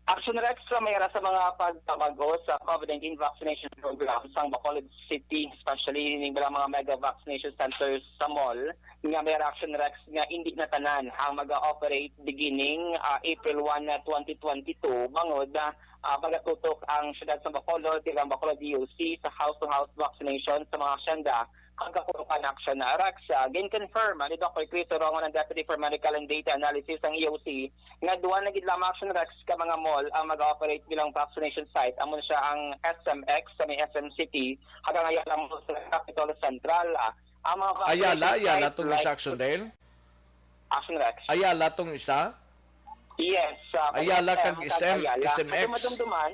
Action Rex, sa mayara sa mga pagpamago sa COVID nineteen vaccination program sang Bacolod City, especially ning mga mega vaccination centers sa mall, nga mayara Action Rex nga indi na tanan ang mag-ooperate beginning, ah, April one na twenty twenty-two, bangod, ah, ah, magatutok ang siyudad sa Bacolod kag ang Bacolod D O C sa house-to-house vaccination sa mga asyenda kag kapulokan. Action Rex, ah, gin-confirm ni Doctor Chris Orongon, ang Deputy for Medical and Data Analysis sang E O C, nga duha na gid lamang Action Rex ka mga mall ang mag-ooperate bilang vaccination site. Amo na siya ang S M X sa may S M City, kag ang Ayala Mall sa Capitol Central. Ah, ang mga vaccination Ayala, Ayala site tong like isa, Action Dale. Action Rex. Ayala tong isa. Yes, ah, kag Ayala S M, kag S M, Ayala. S M X. Kag madumduman,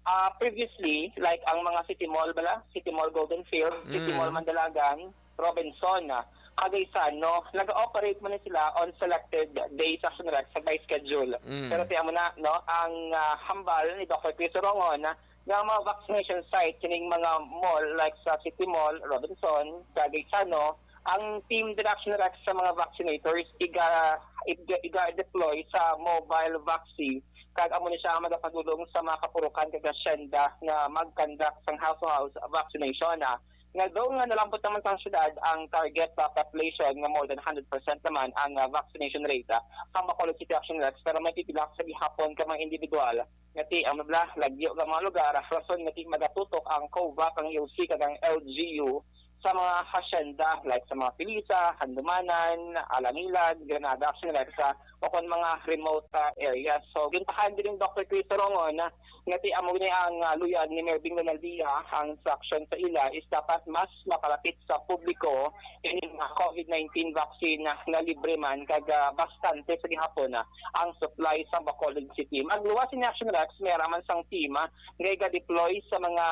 ah, previously, like ang mga City Mall bala, City Mall Golden Field, City Mm. Mall Mandalagan, Robinson, ah, kag Gaisano, nag-ooperate man ni sila on selected days, Action Rex, sa may schedule. Mm. Pero tiyan mo na, no, ang, ah, hambal ni Doctor Chris Orongon, ah, nga ang mga vaccination site kining mga mall like sa City Mall, Robinson, kag Gaisano, ang team diri, Action Rex, sa mga vaccinators iga iga, iga-deploy sa mobile vaccine, kag amo ni siya ang magapadulong sa mga kapulokan kag asyenda nga mag-conduct sang house-to-house vaccination, ah. Nga daw nga nalambot naman sa syudad ang target, ah, population nga more than hundred percent naman ang, ah, vaccination rate, ah, sa Bacolod City, Action Rex, pero may pipila sa gihapon ka mga individual nga ti ang mabla lagyo nga mga lugar, rason nga ti magatutok ang COVAC, ang E O C kag ang L G U sa mga hacienda like sa mga Pilisa, Handumanan, Alangilan, Granada, Action Rex, ah, o kon mga remote, ah, areas. So gintahan din ni Doctor Chris Orongon, ah, nga ti amo ni ang, ah, luyag ni Mayor Bing Ronaldea, ang instruction sa ila is dapat mas mapalapit sa publiko ini nga COVID nineteen vaccine, ah, nga libre man kag, ah, bastante sa gihapon, ah, ang supply sa Bacolod City. Magluwas ini, Action Rex, may araman sang team, ah, nga iga-deploy sa mga,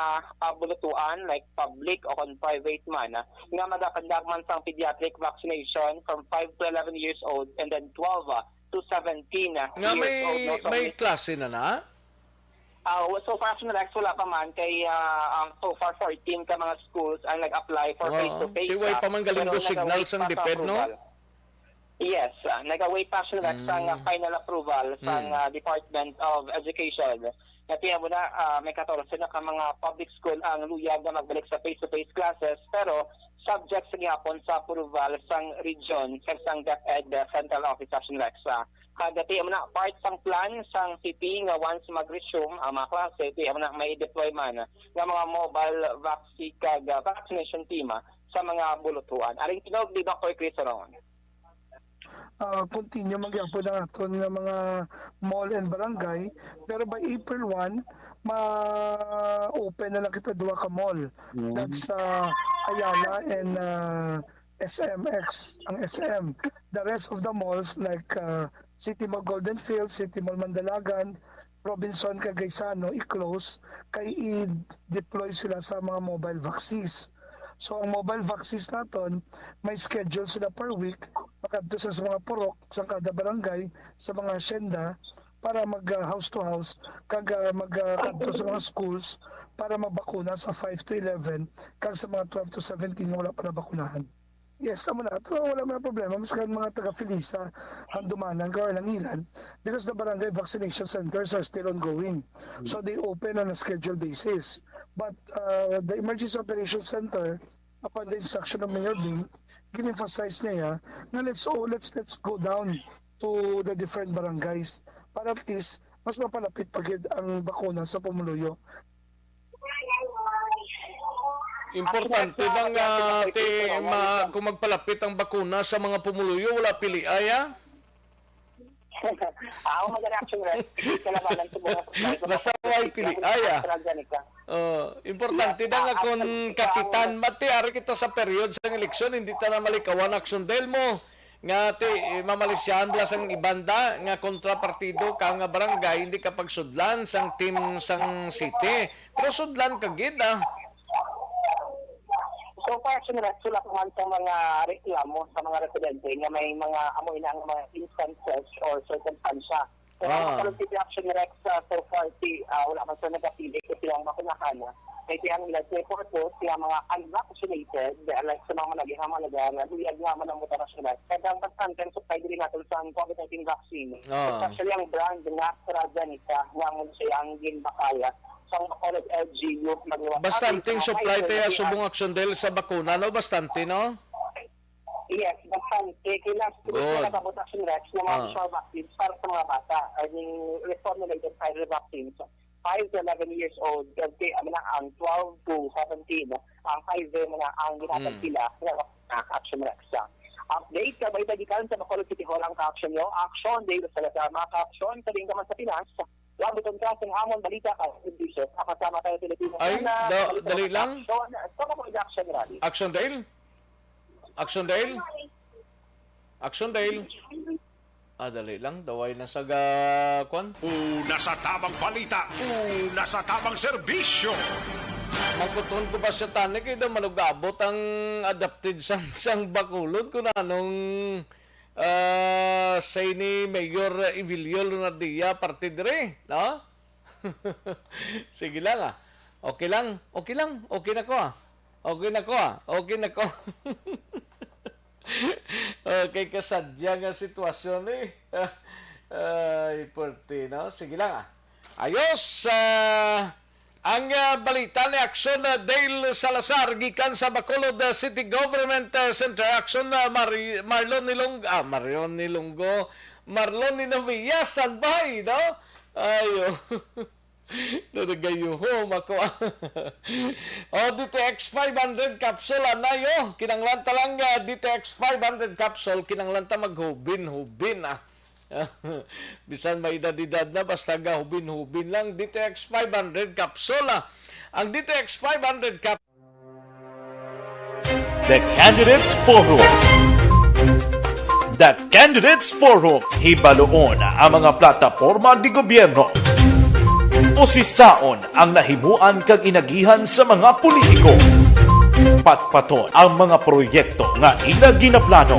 ah, bulutuan like public o kon private man, ah, nga magakandak man sang pediatric vaccination from five to eleven years old and then twelve, ah, to seventeen, ah, Nga years may old, no? So, may may- klase na na? Ah, wa- so far, Action Rex, wala pa man kay, ah, ang so far fourteen ka mga schools ang nag-apply for Oo. face-to-face, Tiway ah, pa man galing pero do signal nagawait sang pa sa DepEd, no? approval. Yes, ah, nagawait pa, Action Rex, sang, Mm. ah, final approval sang, Mm. ah, Department of Education. Nga tiyan mo na, ah, may katorse na ka mga public school ang luyag nga magbalik sa face-to-face classes, pero subject sa gihapon sa approval sang region kag sang DepEd, ah, Central Office, Action Rex, ah. Kag tiyan mo na, part sang plan sang city nga once mag-resume ang mga klase, tiyan mo na may deploy man nga mga mobile vaccine kag, ah, vaccination team, ah, sa mga bulutuan. Aring tinuod ni Doctor Chris Orongon. Ah, continue man gyapon ang aton nga mga mall and barangay, pero by April one, ma-open na lang kita duha ka mall. That's, ah, Ayala and, ah, S M X, ang S M. The rest of the malls like, ah, City Mall Golden Field, City Mall Mandalagan, Robinson kag Gaisano i-close kay i-deploy sila sa mga mobile vaccines. So ang mobile vaccines naton, may schedule sila per week, makadto sa, sa mga purok sa kada barangay, sa mga hacienda, para mag, ah, house to house, kag, ah, mag, ah, kadto sa mga schools para mabakuna sa five to eleven kag sa mga twelve to seventeen nga wala pa nabakunahan. Yes, amo na. Pero wala man ang problema. Mas kan mga taga Felisa, Handumanan, or Langilan, because the barangay vaccination centers are still ongoing. So they open on a schedule basis. But, uh, the Emergency Operations Center, upon the instruction of Mayor Bing, gin-emphasize niya nga let's, oh, let's, let's go down to the different barangays para at least mas mapalapit pa gid ang bakuna sa pumuluyo. Importante bang, ah, ti, ma, kung magpalapit ang bakuna sa mga pumuluyo, wala piliay, ah? Ako mag-reaction, Rex. Kalabanan sa mga subscriber. Basta may pili. Ay, ah. AstraZeneca. Oh, importante Yeah, na nga ah, kung AstraZeneca ang kapitan, mati, ari kita sa period sang eleksyon, hindi ta na malikawan, Action Del mo. Nga ti, mamalisyahan bala sang ibanda nga kontrapartido ka nga barangay, hindi ka pagsudlan sang team sang city. Pero sudlan ka gid, ah. So far, Action Rex, wala pa man sa mga reklamo sa mga residente nga may mga amo ina nga mga instances or circumstansya. Pero Ah. ang Bacolod City Action Rex, ah, so far, si, ah, wala man sa nagapili kasi ang makunahan na may tiyang ila sa purpose nga mga unvaccinated, ah, like sa mga managihang mga lugar, na luyag nga man ang motor, Action Rex. Kaya ang bastante ang supply diri natin sa COVID nineteen vaccine. Ah. Especially ang brand nga AstraZeneca, nga mo siya ang ginbakala sa Bacolod L G U, magluwas Bastante ang ang supply Pfizer tayo na subong Action Del sa bakuna, no? Bastante, no? Yes, bastante. Kailangan siguro Good. na nababot, Action Rex, ng mga Ah. sure vaccines para sa mga bata. I mean, reformulated Pfizer vaccines. Five to eleven years old, kasi ano na ang twelve to seventeen, ang Pfizer mo na ang ginatag Mm. sila, na Action Rex. Update, kabay tagikan sa Bacolod City Hall ang ka-action nyo. Action, Dale Salazar, mga ka-action, sa Linggaman sa Pinas. Labuton ka sa amon balita ka, serbisyo, kasama tayo Pilipino. Ay, Una, da-, balita dali ka, lang. Action, sa Bacolod Action Rally. Action Dale? Action Dale? Action Dale? Ah, dali lang. Daway na sa ga-, kwan. Una sa tamang balita, una sa tamang serbisyo. Mangkuton ko ba siya tani kay daw manugabot ang adopted son sang Bacolod kung anong, ah, say ni Mayor Evilio Lunardia parte dire, no? Sige lang, ah. Okay lang, okay lang, okay na ko, ah. Okay na ko, ah. Okay na ko. Okay, kasadya nga sitwasyon, eh. Ay, puwerte, no? Sige lang, ah. Ayos, ah, ang, ah, balita ni Action, ah, Dale Salazar gikan sa Bacolod, ah, City Government, ah, Center. Action, ah, Mari-, Marlon Nilong-, ah, Marion Nilonggo, Marlon Ninovia, standby, no? Ayo. Nagayuhom ako. Oh, D T X five hundred capsule, anayo. Kinanglan ta lang, ah, D T X five hundred capsule. Kinanglan ta maghubin-hubin, ah. Bisan may edad-edad na, basta gahubin-hubin lang. D T X five hundred capsule, ah. Ang D T X five hundred capsule The Candidates Forum. The Candidates Forum, hibaluon ang mga plataporma de gobyerno. Usisaon ang nahimuan kag inagihan sa mga politiko. Patpaton ang mga proyekto nga ila ginaplano.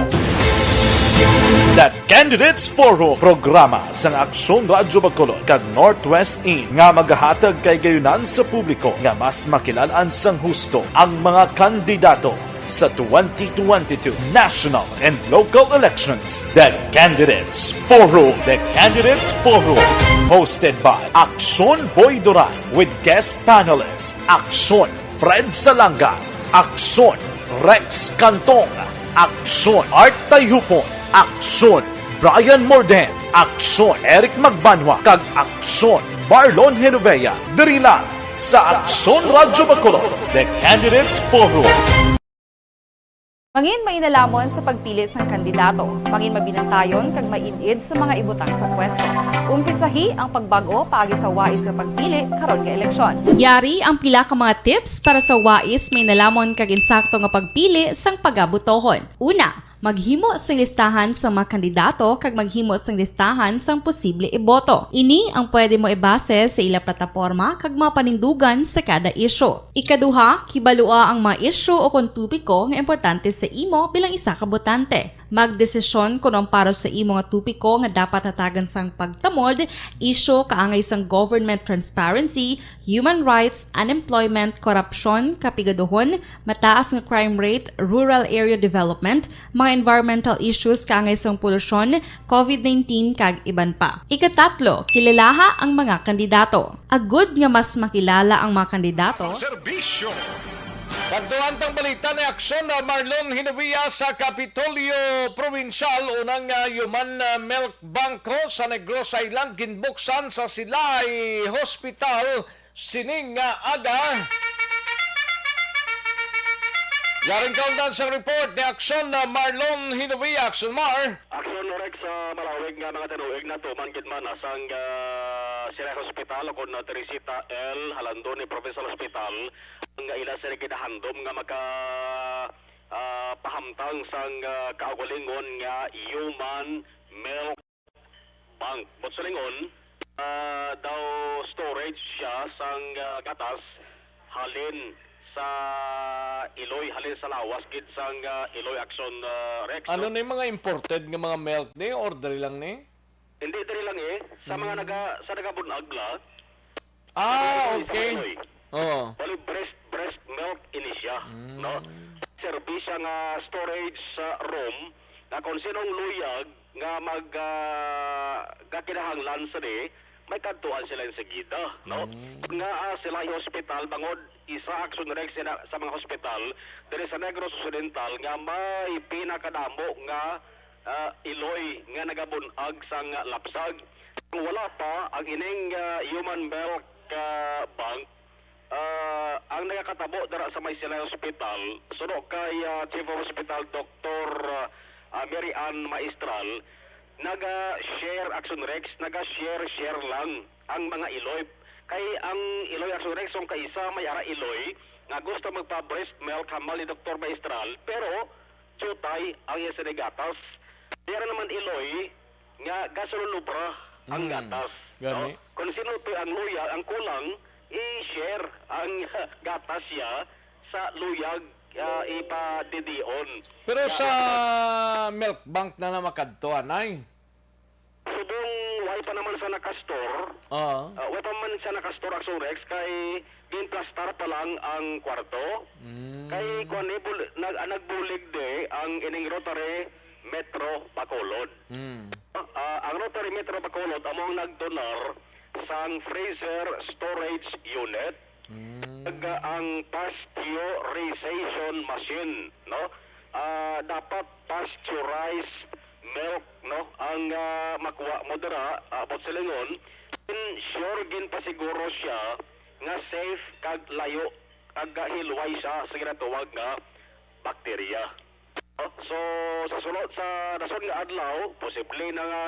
The Candidates Forum, programa sang Aksyon Radyo Bacolod kag Northwest In nga magahatag kay gayunan sa publiko nga mas makilal-an sang husto ang mga kandidato sa twenty twenty-two national and local elections. The Candidates Forum. The Candidates Forum, hosted by Aksyon Boy Duran with guest panelist Aksyon Fred Salanga, Aksyon Rex Cantong, Aksyon Art Tayhupon, Aksyon Brian Morden, Aksyon Eric Magbanwa, kag Aksyon Marlon Genovea, diri lang sa Aksyon Radyo Bacolod, The Candidates Forum. Mangin mainalomon sa pagpili sang kandidato. Mangin mabinantayon kag maid-id sa mga ibutang sa pwesto. Umpisahi ang pagbag-o paagi sa wais nga pagpili karon nga eleksyon. Yari ang pila ka mga tips para sa wais, mainalomon kag insakto nga pagpili sang pagabutohon. Una, maghimo sing listahan sa mga kandidato kag maghimo sing listahan sang posible iboto. Ini ang pwede mo ibase sa ila plataporma kag mga panindugan sa kada isyu. Ikaduha, kibalua ang mga isyu o kon topiko nga importante sa imo bilang isa ka botante. Magdesisyon kon ang para sa imo nga topiko nga dapat hatagan sang pagtamod, isyu kaangay sang government transparency, human rights, unemployment, korupsyon, kapigaduhon, mataas nga crime rate, rural area development, mga environmental issues kaangay sang polusyon, COVID nineteen, kag iban pa. Ikatatlo, kilalaha ang mga kandidato. Agud nga mas makilala ang mga kandidato, Serbisyo. Kadtuan tang balita ni Aksyon na Marlon Hinovia sa Kapitolyo Probinsyal, unang, ah, human, ah, milk bank sa Negros Island, ginbuksan sa Silay Hospital sining nga aga. Yaring kaundan sa report ni Aksyon na Marlon Hinovia. Aksyon Mar. Aksyon Correct sa malawig nga mga tinuig, natuman gid man, ah, sang, ah, Silay Hospital o kon, ah, Teresita L. Jalandoni Provincial Hospital ang ila sila ginahandom nga maka, ah, pahamtang sang, ah, kaugalingon nga human milk bank. Buot silingon, ah, daw storage siya sang, ah, gatas halin sa Iloy, halin sa lawas gid sang, ah, Iloy Action, ah, Rex. Ano na yung mga imported nga mga milk ni? Or diri lang ni? Hindi, diri lang eh. Sa mga Hmm. naga-, sa nagabunag la. Ah, Sa okay. Iloy. Oo. Bali, breast, breast milk ini siya, Hmm. no? Serbi siya nga storage sa room nga kung sinong luyag nga mag, ah, gakinahanglan sini, may kadtuan sila insegida, no? Mm. Nga, ah, sila hospital, bangod isa Action Rex sila sa mga hospital diri sa Negros Occidental nga may pinakadamo nga, ah, iloy nga nagabun-ag sang lapsag. Kung wala pa, ang ining, ah, human milk, ah, bank, ah, ang nagakatabo dira sa may Silay Hospital, suno kay, ah, Chief of Hospital Doktor, ah, Mary Ann Maestral, naga-share, Action Rex, naga-share-share lang ang mga iloy. Kay ang iloy, Action Rex, kung kaisa may ara iloy nga gusto magpa-breast milk hambal ni Doktor Maestral, pero diutay ang iya sini gatas. May ara naman iloy nga gasululubra ang Mm. gatas, Gani. no? Kung sino to ang luyag, ang kulang, i-share ang gatas siya sa luyag, ah, ipadidion. Pero Kaya sa milk bank na na makadto, anay? Subong way pa naman sa nakastor, Oo. ah, way pa man sa nakastor, Action Rex, kay ginplastar pa lang ang kwarto. Mm. Kay kuwan, eh, bul-, nag-, ah, nagbulig di ang ining Rotary Metro Bacolod. Mm. Ah, ang Rotary Metro Bacolod amo ang nagdonar sang freezer storage unit. Mm. Kag ang pasteurization machine, no? Ah, dapat pasteurized milk, no? Ang, ah, makuha mo dira, ah, buot silingon, ensure ginpasiguro siya nga safe kag layo kag hilway siya sa ginatawag nga bakterya. So, sa sulod, sa dason nga adlaw, posible na nga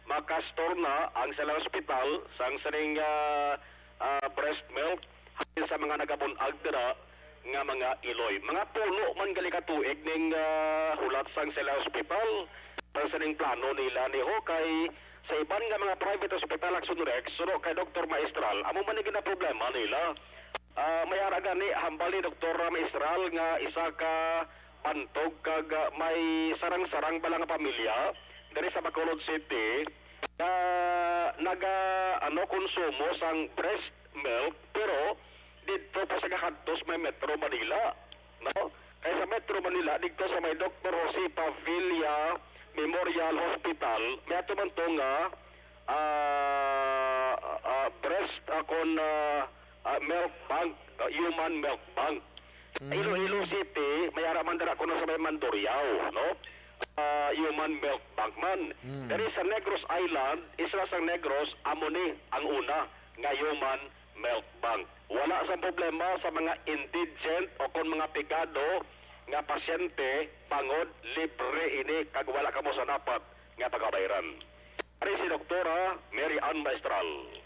makastor na ang Silay Hospital sang sining, ah, ah, breast milk halin sa mga nagabun-ag dira nga mga iloy. Mga pulo man gali ka tuig ning, ah, hulat sang Silay Hospital sang sining plano nila ni ho, kay sa iban nga mga private hospital, Action Rex, suno kay Doktor Maestral, amo man ang ginaproblema nila. Ah, may ara gani hambal ni Doktor Maestral nga isa ka bantog kag, ah, may sarang-sarang bala nga pamilya diri sa Bacolod City nga naga, ano, konsumo sang breast milk, pero didto pa sa gakadtos may Metro Manila, no? Kay sa Metro Manila, didto sa may Doktor Jose Pavilla Memorial Hospital, may ato man to nga, ah, ah, breast, ah, kon, ah, ah, milk bank, ah, human milk bank. Mm. Iloilo City, may ara man dira kuno sa may Mandurriao, no? Ah, human milk bank man. Mm. Diri sa Negros Island, isla sang Negros, amo ni ang una nga human milk bank. Wala sang problema sa mga indigent o kon mga pigado nga pasyente, bangod libre ini kag wala kamo sa dapat nga pagabayran. Ari si Doktora Mary Ann Maestral.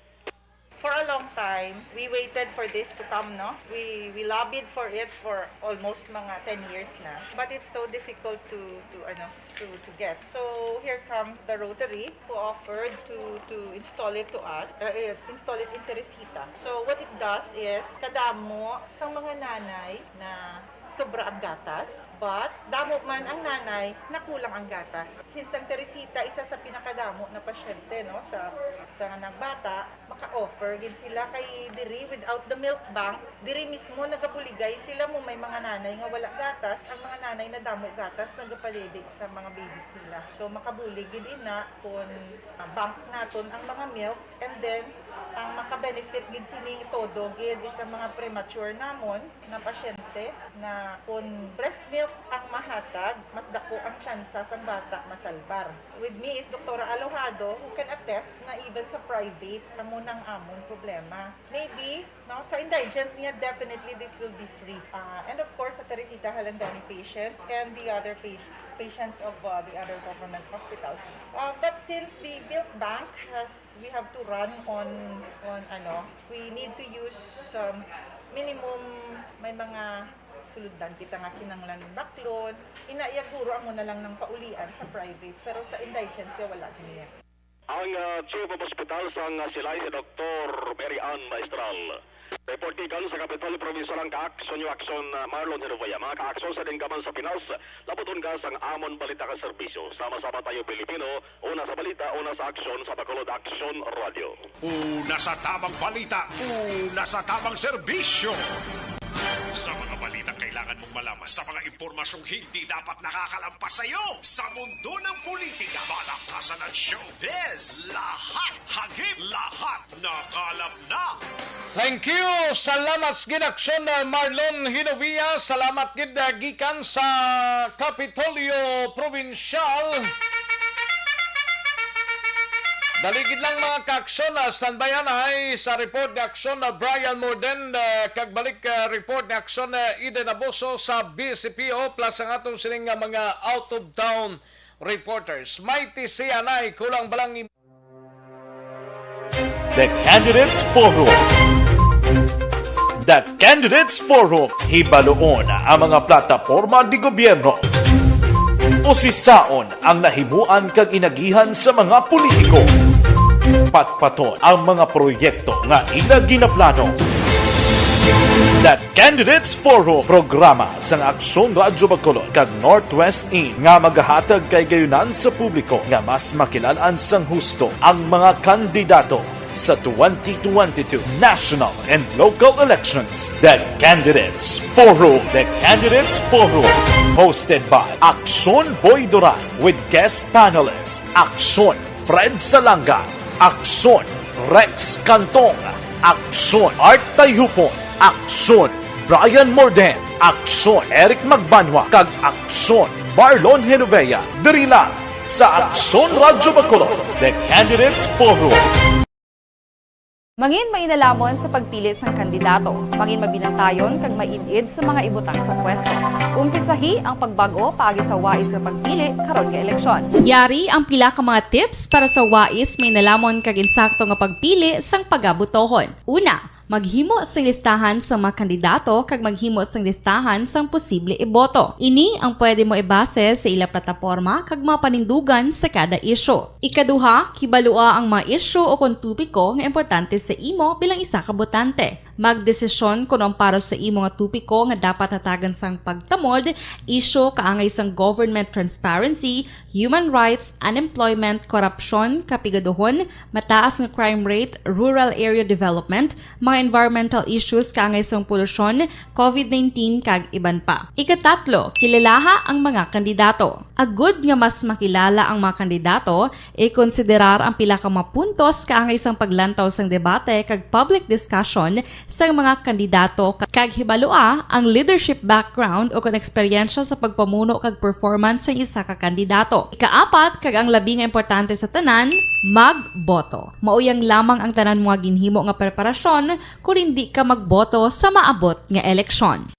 For a long time, we waited for this to come, no? We, we lobbied for it for almost mga ten years na. But it's so difficult to, to, ano, to, to get. So, here comes the Rotary who offered to, to install it to us, uh, eh, install it in Teresita. So, what it does is, kadamo sa mga nanay na sobra ang gatas, but damo man ang nanay na kulang ang gatas. Since ang Teresita, isa sa pinakadamo na pasyente, no, sa, sa nga nagbata, maka-offer gid sila kay diri, without the milk bank, diri mismo nagabuligay sila mo may mga nanay nga wala gatas, ang mga nanay na damo gatas nagapalili sa mga babies nila. So, makabulig gid ina kung, ah, bank naton ang mga milk, and then Ang makabenefit gid sining todo gid is ang mga premature namon na pasyente na kun breast milk ang mahatag, mas dako ang tsansa sang bata masalbar. With me is Doktora Alojado, who can attest na even sa private, amo nang amon problema. Maybe, no, sa indigents niya, definitely this will be free. Ah, and of course, sa Teresita Jalandoni patients and the other pati-, patients of, uh, the other government hospitals. Uh, but since the milk bank has, we have to run on, on ano, we need to use, um, minimum, may mga sulundan kita nga kinahanglan baklon. Ina, iya guro amo na lang ang paulian sa private, pero sa indigents, wala niya. Ang, ah, Chief of Hospital sang, ah, Silay, si Doktor Mary Ann Maestral. Report gikan sa Kapitolyo Provincial ang ka-aksyon niyo, Aksyon, ah, Marlon Hinovea. Mga ka-aksyon sa dinggaman sa Pinas, labuton ka sang amon balita kag serbisyo. Sama-sama tayo, Pilipino, una sa balita, una sa aksyon, sa Bacolod Aksyon Radio. Una sa tamang balita, una sa tamang serbisyo. Sa mga balitang kailangan mong malaman, sa mga impormasyong hindi dapat nakakalampas sa iyo, sa mundo ng politika, palakasan at showbiz, lahat hagip, lahat nakalap na. Thank you! Salamat sa gid, Aksyon, uh, Marlon Hinovea. Salamat gid, uh, gikan sa Kapitolyo Provincial. Dali gid lang, mga ka-aksyon, uh, standby anay sa report ni Aksyon, uh, Brian Morden, uh, kag balik, uh, report ni Aksyon, uh, Eden Aboso sa B C P O, plus ang atong sining, uh, mga out-of-town reporters. May T C anay, kulang ba lang im- The Candidates Forum. The Candidates Forum, hibaluon ang mga plataporma di gobyerno. Usisaon ang nahimuan kag inagihan sa mga politiko. Patpaton ang mga proyekto nga ila ginaplano. The Candidates Forum, programa sang Aksyon Radyo Bacolod kag Northwest In nga magahatag kay gayunan sa publiko nga mas makilal-an sang husto ang mga kandidato sa twenty twenty-two national and local elections. The Candidates Forum. The Candidates Forum, hosted by Aksyon Boy Duran with guest panelist Aksyon Fred Salanga, Aksyon Rex Cantong, Aksyon Art Tayhupon, Aksyon Brian Morden, Aksyon Eric Magbanwa, kag Aksyon Marlon Genovea. Diri lang sa Aksyon Radyo Bacolod, The Candidates Forum. Mangin mainalamon sa pagpili sang kandidato. Mangin mabinantayon kag maid-id sa mga ibutang sa pwesto. Umpisahi ang pagbag-o paagi sa wais nga pagpili karon nga eleksyon. Yari ang pila ka mga tips para sa wais, mainalamon kag insakto nga pagpili sang pagabotohon. Una, maghimo sing listahan sa mga kandidato kag maghimo sing listahan sang posible iboto. Ini ang pwede mo ibase sa ila plataporma kag mga panindugan sa kada isyu. Ikaduha, kibalua ang mga isyu o kon topiko nga importante sa imo bilang isa ka botante. Magdesisyon kon ang para sa imo nga topiko nga dapat hatagan sang pagtamod, isyu kaangay sang government transparency, human rights, unemployment, korupsyon, kapigaduhon, mataas nga crime rate, rural area development, mga environmental issues kaangay sang polusyon, covid nineteen, kag iban pa. Ikatatlo, kilalaha ang mga kandidato. Agud nga mas makilala ang mga kandidato, ikonsiderar ang pila ka mga puntos kaangay sang paglantaw sang debate kag public discussion sang mga kandidato ka-, kag hibalua ang leadership background o kon eksperyensya sa pagpamuno kag performance sang isa ka kandidato. Ikaapat, kag ang labi nga importante sa tanan, magboto. Mao yang lamang ang tanan mo nga ginhimo nga preparasyon kon indi ka magboto sa maabot nga eleksyon.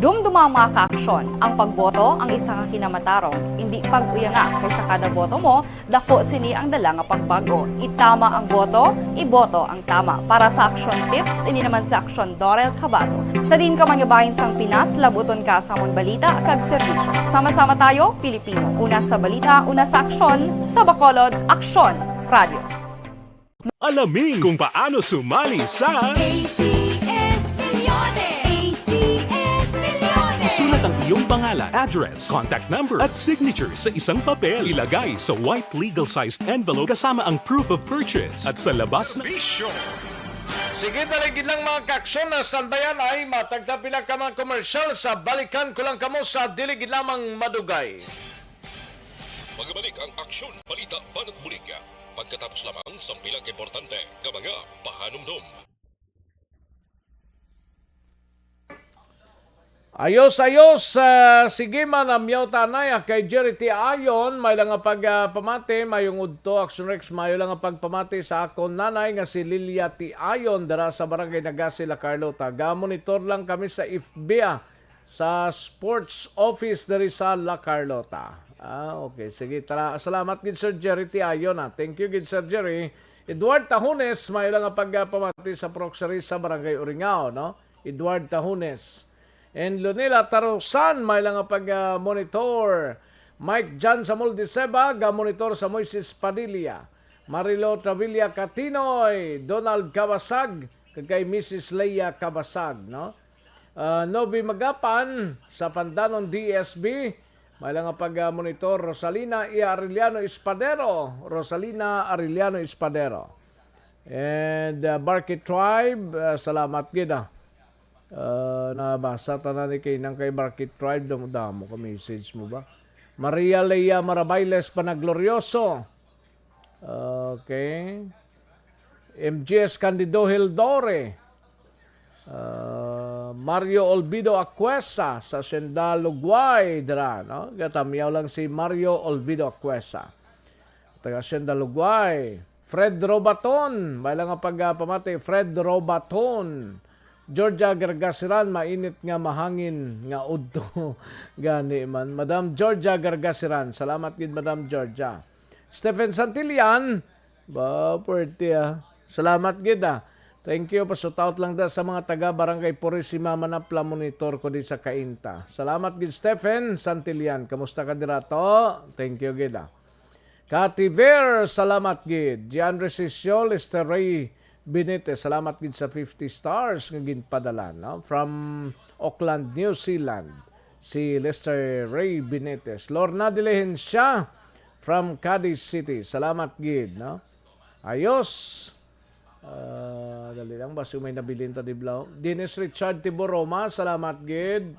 Dumduma, mga kaaksyon, ang pagboto ang isa ka kinamatarong. Indi pag-uyanga, kay sa kada boto mo, dako sini ang dala nga pagbag-o. Itama ang boto, iboto ang tama. Para sa Aksyon Tips, ini naman si Aksyon Dorel Cabato. Sa diin ka man nga bahin sang Pinas, labuton ka sa amon balita kag serbisyo. Sama-sama tayo, Pilipino. Una sa balita, una sa aksyon, sa Bacolod, Aksyon Radio. Alamin kung paano sumali sa A C S Milyones! A C S Milyones! Isulat ang iyong pangalan, address, contact number, at signature sa isang papel. Ilagay sa white legal-sized envelope kasama ang proof of purchase. At sa labas na Bisyo. Sige, dali gid lang, mga kaaksyon, na standby anay, matagta pila ka mga komersyal, sa balikan ko lang kamo sa dili gid lamang madugay. Magbalik ang Aksyon, Balita, Banat Bulig. Pagkatapos lamang sang pila ka importante nga mga pahanumdom. Ayos, ayos. Ah, sige man, amyaw ta anay, ah, kay Jerry T. Ayon, may lang nga pag, ah, pamati, mayong udto, Action Rex, mayo lang nga pagpamati sa akon nanay nga si Lilia T. Ayon, dira sa Barangay Nagasi, La Carlota. Ga-monitor lang kami sa F B, ah, sa sports office diri sa La Carlota. Ah, okay. Sige, tara. Salamat gid, Sir Jerry T. Ayon, ah. Thank you gid, Sir Jerry. Edward Tahones, may lang nga pagpamati sa Proxery sa Barangay Uringao, no? Edward Tahones. And Lunila Tarusan, may lang nga pag-monitor. Mike John Samuel de Seba, ga-monitor sa Moises Padilla. Marilo Travilla Catinoy, Donald Cabasag, kag kay Missus Leia Cabasag, no? Ah, Novi Magapan, sa Pandanon D S B, may lang nga pag-monitor, Rosalina E. Arellano Espadero, Rosalina Arellano Espadero. And, ah, Barkey Tribe, ah, salamat gid, ah. Ah, nabasa tanan ni kay nang kay Barkey Tribe, damo-damo ka message mo ba? Maria Lea Marabailes Panaglorioso. Okay. M G S Candido Hildore. Ah, Mario Olvido Acuesa sa Hacienda Lugway, dira, no? Gatamyaw lang si Mario Olvido Acuesa. Taga Hacienda Lugway. Fred Robaton, may lang nga pagpamati, Fred Robaton. Georgia Gargasiran, mainit nga mahangin nga udto. Gani man. Madam Georgia Gargasiran, salamat gid, Madam Georgia. Stephen Santillan, ba, puwerte, ah. Salamat gid, ah. Thank you. Pashout out lang da sa mga taga Barangay Purisima, Manapla, monitor ko di sa Cainta. Salamat gid, Stephen Santillan. Kamusta ka dira to? Thank you gid, ah. Kativer, salamat gid. Gian Resisio, Lester Ray Benitez, salamat gid sa fifty stars nga ginpadala, no? From Auckland, New Zealand, si Lester Ray Benitez. Lorna Diligencia from Cadiz City, salamat gid, no? Ayos. Ah, dali lang, basi may nabilin ta, di bla-, Dennis Richard Tiboroma, salamat gid.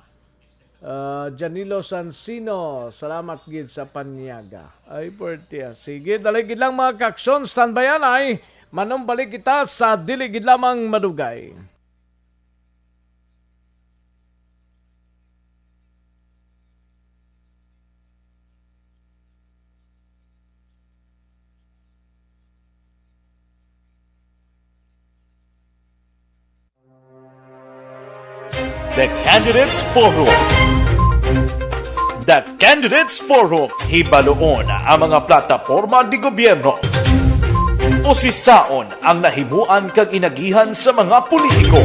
Ah, Janilo Sansino, salamat gid sa panyaga. Ay, puwerte, ah. Sige, dali gid lang, mga kaaksyon, standby anay. Manumbalik kita sa dili gid lamang madugay. The Candidates Forum. The Candidates Forum. Hibaluon ang mga plataporma di gobyerno. Usisaon ang nahimuan kag inagihan sa mga politiko.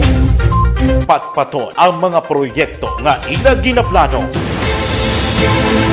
Patpaton ang mga proyekto nga ila ginaplano.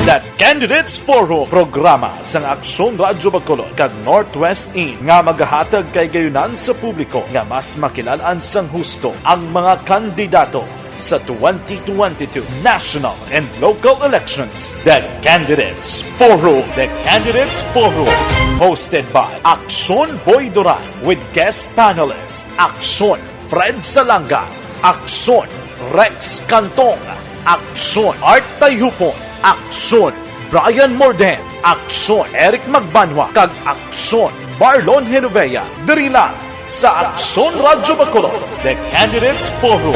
The Candidates Forum, programa sang Aksyon Radyo Bacolod kag Northwest In nga magahatag kahigayonan sa publiko nga mas makilal-an sang husto ang mga kandidato sa twenty twenty-two national and local elections. The Candidates Forum. The Candidates Forum, hosted by Aksyon Boy Duran with guest panelist Aksyon Fred Salanga, Aksyon Rex Cantong, Aksyon Art Tayhupon, Aksyon Brian Morden, Aksyon Eric Magbanwa, kag Aksyon Marlon Genovea, diri lang sa Aksyon Radyo Bacolod, The Candidates Forum.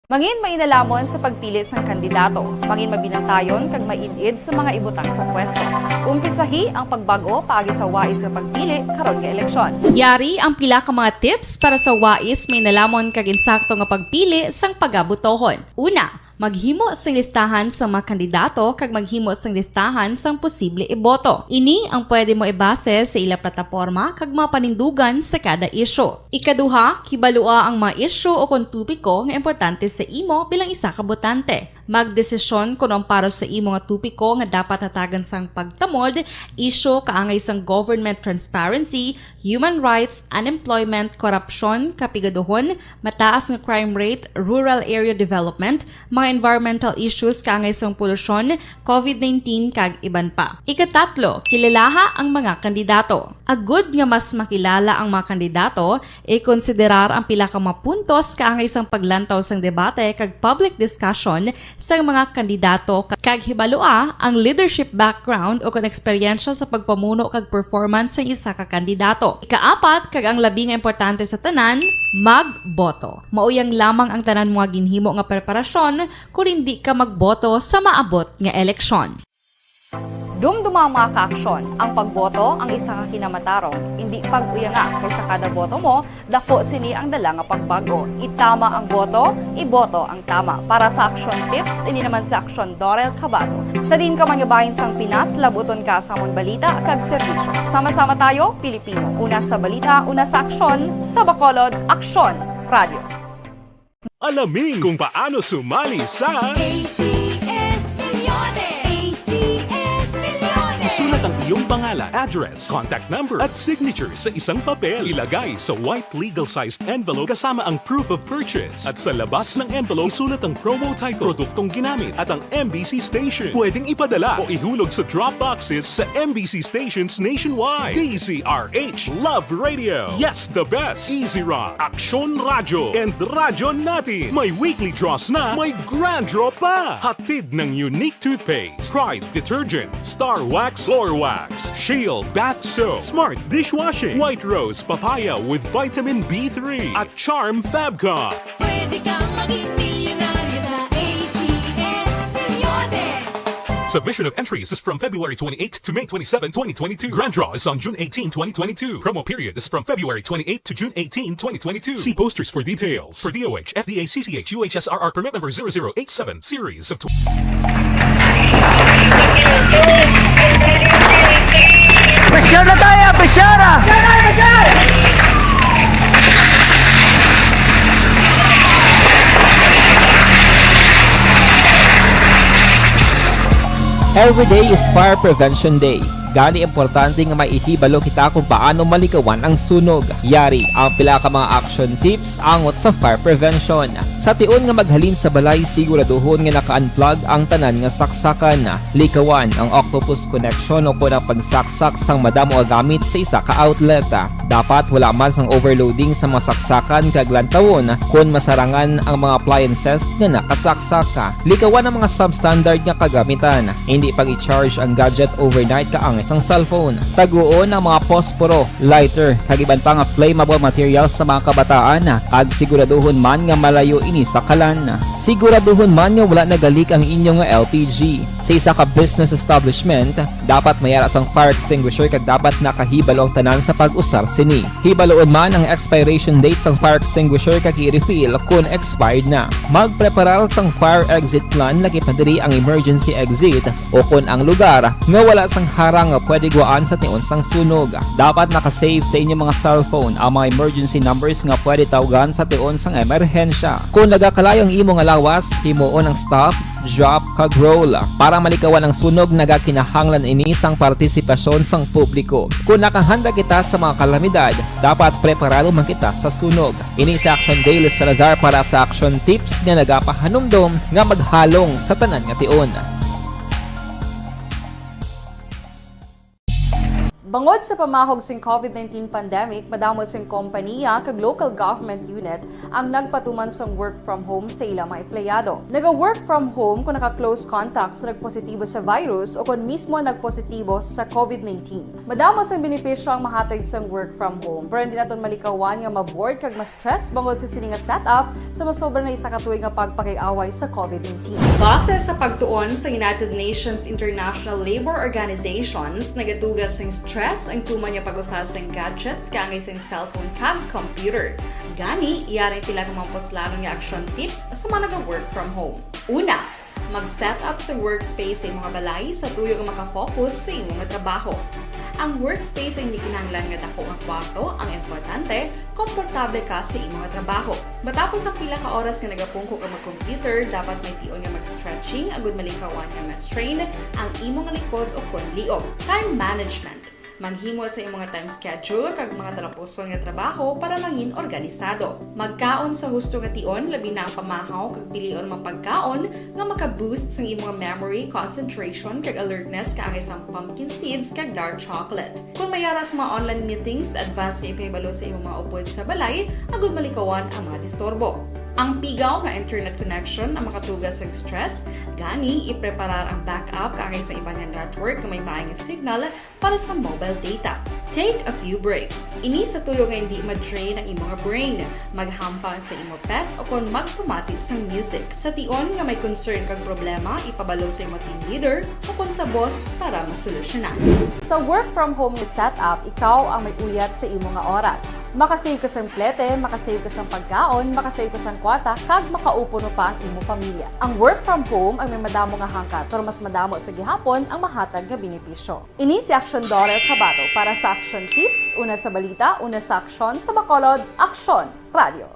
Mangin mainalamon sa pagpili sang kandidato, mangin mabinantayon kag maid-id sa mga ibutang sa pwesto. Umpisahi ang pagbag-o paagi sa wais nga pagpili karon nga eleksyon. Yari ang pila ka mga tips para sa wais, mainalamon kag insakto nga pagpili sang pagabutohon. Una, maghimo sing listahan sang mga kandidato kag maghimo sing listahan sang posible iboto. Ini ang pwede mo ibase sa ila plataporma kag mga panindugan sa kada isyu. Ikaduha, kibalua ang mga isyu o kon topiko nga importante sa imo bilang isa ka botante. Magdesisyon kon ang para sa imo nga topiko nga dapat hatagan sang pagtamod, isyu kaangay sang government transparency, human rights, unemployment, korupsyon, kapigaduhon, mataas nga crime rate, rural area development, mga environmental issues kaangay sang polusyon, covid nineteen, kag iban pa. Ikatatlo, kilalaha ang mga kandidato. Agud nga mas makilala ang mga kandidato, ikonsiderar ang pila ka mga puntos kaangay sang paglantaw sang debate kag public discussion sang mga kandidato, kag hibalua ang leadership background o kon eksperyensya sa pagpamuno kag performance sang isa ka kandidato. Ikaapat, kag ang labi nga importante sa tanan, magboto. Mao yang lamang ang tanan mga ginhimo nga preparasyon kon indi ka magboto sa maabot nga eleksyon. Dumduma, mga ka-aksyon, ang pagboto ang isa ka kinamatarong. Indi pag-uyanga, kay sa kada boto mo, daku sini ang dala nga pagbag-o. Itama ang boto, iboto ang tama. Para sa Aksyon Tips, ini naman si Aksyon Dorel Cabato. Sa diin ka man nga bahin sang Pinas, labuton ka sa amon balita kag serbisyo. Sama-sama tayo, Pilipino. Una sa balita, una sa aksyon, sa Bacolod, Aksyon Radio. Alamin kung paano sumali sa A C S Milyones! A C S Milyones! Isulat ang iyong pangalan, address, contact number, at signature sa isang papel. Ilagay sa white legal-sized envelope kasama ang proof of purchase. At sa labas ng envelope, isulat ang promo title, produktong ginamit, at ang M B C station. Pwedeng ipadala o ihulog sa drop boxes sa M B C stations nationwide. D Z R H Love Radio. Yes, the best. Easy Rock, Aksyon Radyo, and Radyo Natin. May weekly draws na, may grand draw pa. Hatid ng Unique Toothpaste, Pride Detergent, Star Wax Floor Wax, Shield Bath Soap, Smart Dishwashing, White Rose Papaya with Vitamin B three, at Charm Fabcon. Pwede kang maging milyonaryo sa A C S Milyones. Submission of entries is from February twenty-eighth to May twenty-seven, twenty twenty-two. Grand draw is on June eighteen, twenty twenty-two. Promo period is from February twenty-eighth to June eighteen, twenty twenty-two. See posters for details. For D O H, F D A, C C H, U H S R R permit number zero zero eight seven, series of tw- Pressure na tayo, pressure! Every day is Fire Prevention Day. Gani, importante nga may ihibalo kita kung paano malikawan ang sunog. Yari ang pila ka mga action tips angot sa fire prevention. Sa tion nga maghalin sa balay, siguraduhon nga naka-unplug ang tanan nga saksakan. Likawan ang octopus connection o kon ang pagsaksak sang madamo nga gamit sa isa ka outlet. Dapat wala man sang overloading sa mga saksakan kag lantawon kon masarangan ang mga appliances nga nakasaksak. Likawan ang mga substandard nga kagamitan. Hindi pag-i-charge ang gadget overnight kaangay sang cellphone. Taguon ang mga posporo, lighter, kag iban pa nga flammable materials sa mga kabataan, kag siguraduhon man nga malayo ini sa kalan. Siguraduhon man nga wala nagalik ang inyo nga L P G. Sa isa ka business establishment, dapat may ara sang fire extinguisher kag dapat nakahibalo ang tanan sa pag-usar sini. Hibaluon man ang expiration date sang fire extinguisher kag i-refill kon expired na. Magpreparar sang fire exit plan, lakip na diri ang emergency exit o kon ang lugar nga wala sang harang nga pwede guwaan sa tion sang sunog. Dapat naka-save sa inyo mga cellphone ang mga emergency numbers nga pwede tawgan sa tion sang emerhensya. Kon nagakalayo ang imo nga lawas, himuon ang stop, drop, kag roll. Para malikawan ang sunog, nagakinahanglan ini sang partisipasyon sang publiko. Kon nakahanda kita sa mga kalamidad, dapat preparado man kita sa sunog. Ini si Action Dale Salazar para sa Action Tips nga nagapahanumdom nga maghalong sa tanan nga tion. Bangod sa pamahog sing covid nineteen pandemic, madamo sing kompaniya kag local government unit ang nagpatuman sang work from home sa ila mga empleyado. Naga-work from home kon naka-close contact sa nagpositibo sa virus o kon mismo nagpositibo sa covid nineteen. Madamo sang benepisyo ang mahatag sang work from home, pero hindi naton malikawan nga ma-bored kag ma-stress bangod sa sini nga setup sa masobra na isa ka tuig nga pagpakig-away sa covid nineteen. Base sa pagtuon sa United Nations International Labour Organizations, nagaduga sing stress ang tuman nga pag-usa sing gadgets kaangay sing cellphone kag computer. Gani, yari ang pila ka mga puslanon nga action tips sa mga naga-work from home. Una, mag-set up sa workspace sa imong balay sa tuyo nga maka-focus sa imo nga trabaho. Ang workspace hindi kinahanglan nga dako nga kwarto, ang importante, komportable ka sa imo nga trabaho. Matapos ang pila ka oras nga nagapungko ka mag-computer, dapat may tion nga mag-stretching agud malikawan nga ma-strain ang imo nga likod o kon liog. Time management. Maghimo sa imong mga time schedule kag mga talapuson nga trabaho para mangin organisado. Magkaon sa husto nga tion, labi na ang pamahaw kag pilion mga pagkaon nga maka-boost sang imong memory, concentration, kag alertness kaangay sang pumpkin seeds kag dark chocolate. Kung may ara sa mga online meetings, advance nga ipahibalo sa imong mga upod sa balay agud malikawan ang mga disturbo. Ang pigaw nga internet connection ang makatuga sa stress, gani ipreparar ang backup kaangay sa iban nga network nga may maay nga signal para sa mobile data. Take a few breaks. Ini sa tuyo nga hindi ma-drain ang imong brain. Maghampang sa imo pet o kon magpamati sang music. Sa tion nga may concern kag problema, ipabalo sa imo team leader o kon sa boss para masolusyonan. Sa work from home nga setup, ikaw ang may uyat sa imo nga oras. Makasave ka sang plete, makasave ka sang pagkaon, makasave ka sang kwarta, kag makaupuno pa ang imo pamilya. Ang work from home ang may madamo nga hangkat, pero mas madamo sa gihapon ang mahatag nga benepisyo. Ini si Action Dorel Cabato para sa Action Tips, una sa balita, una sa aksyon, sa Bacolod, Aksyon Radio.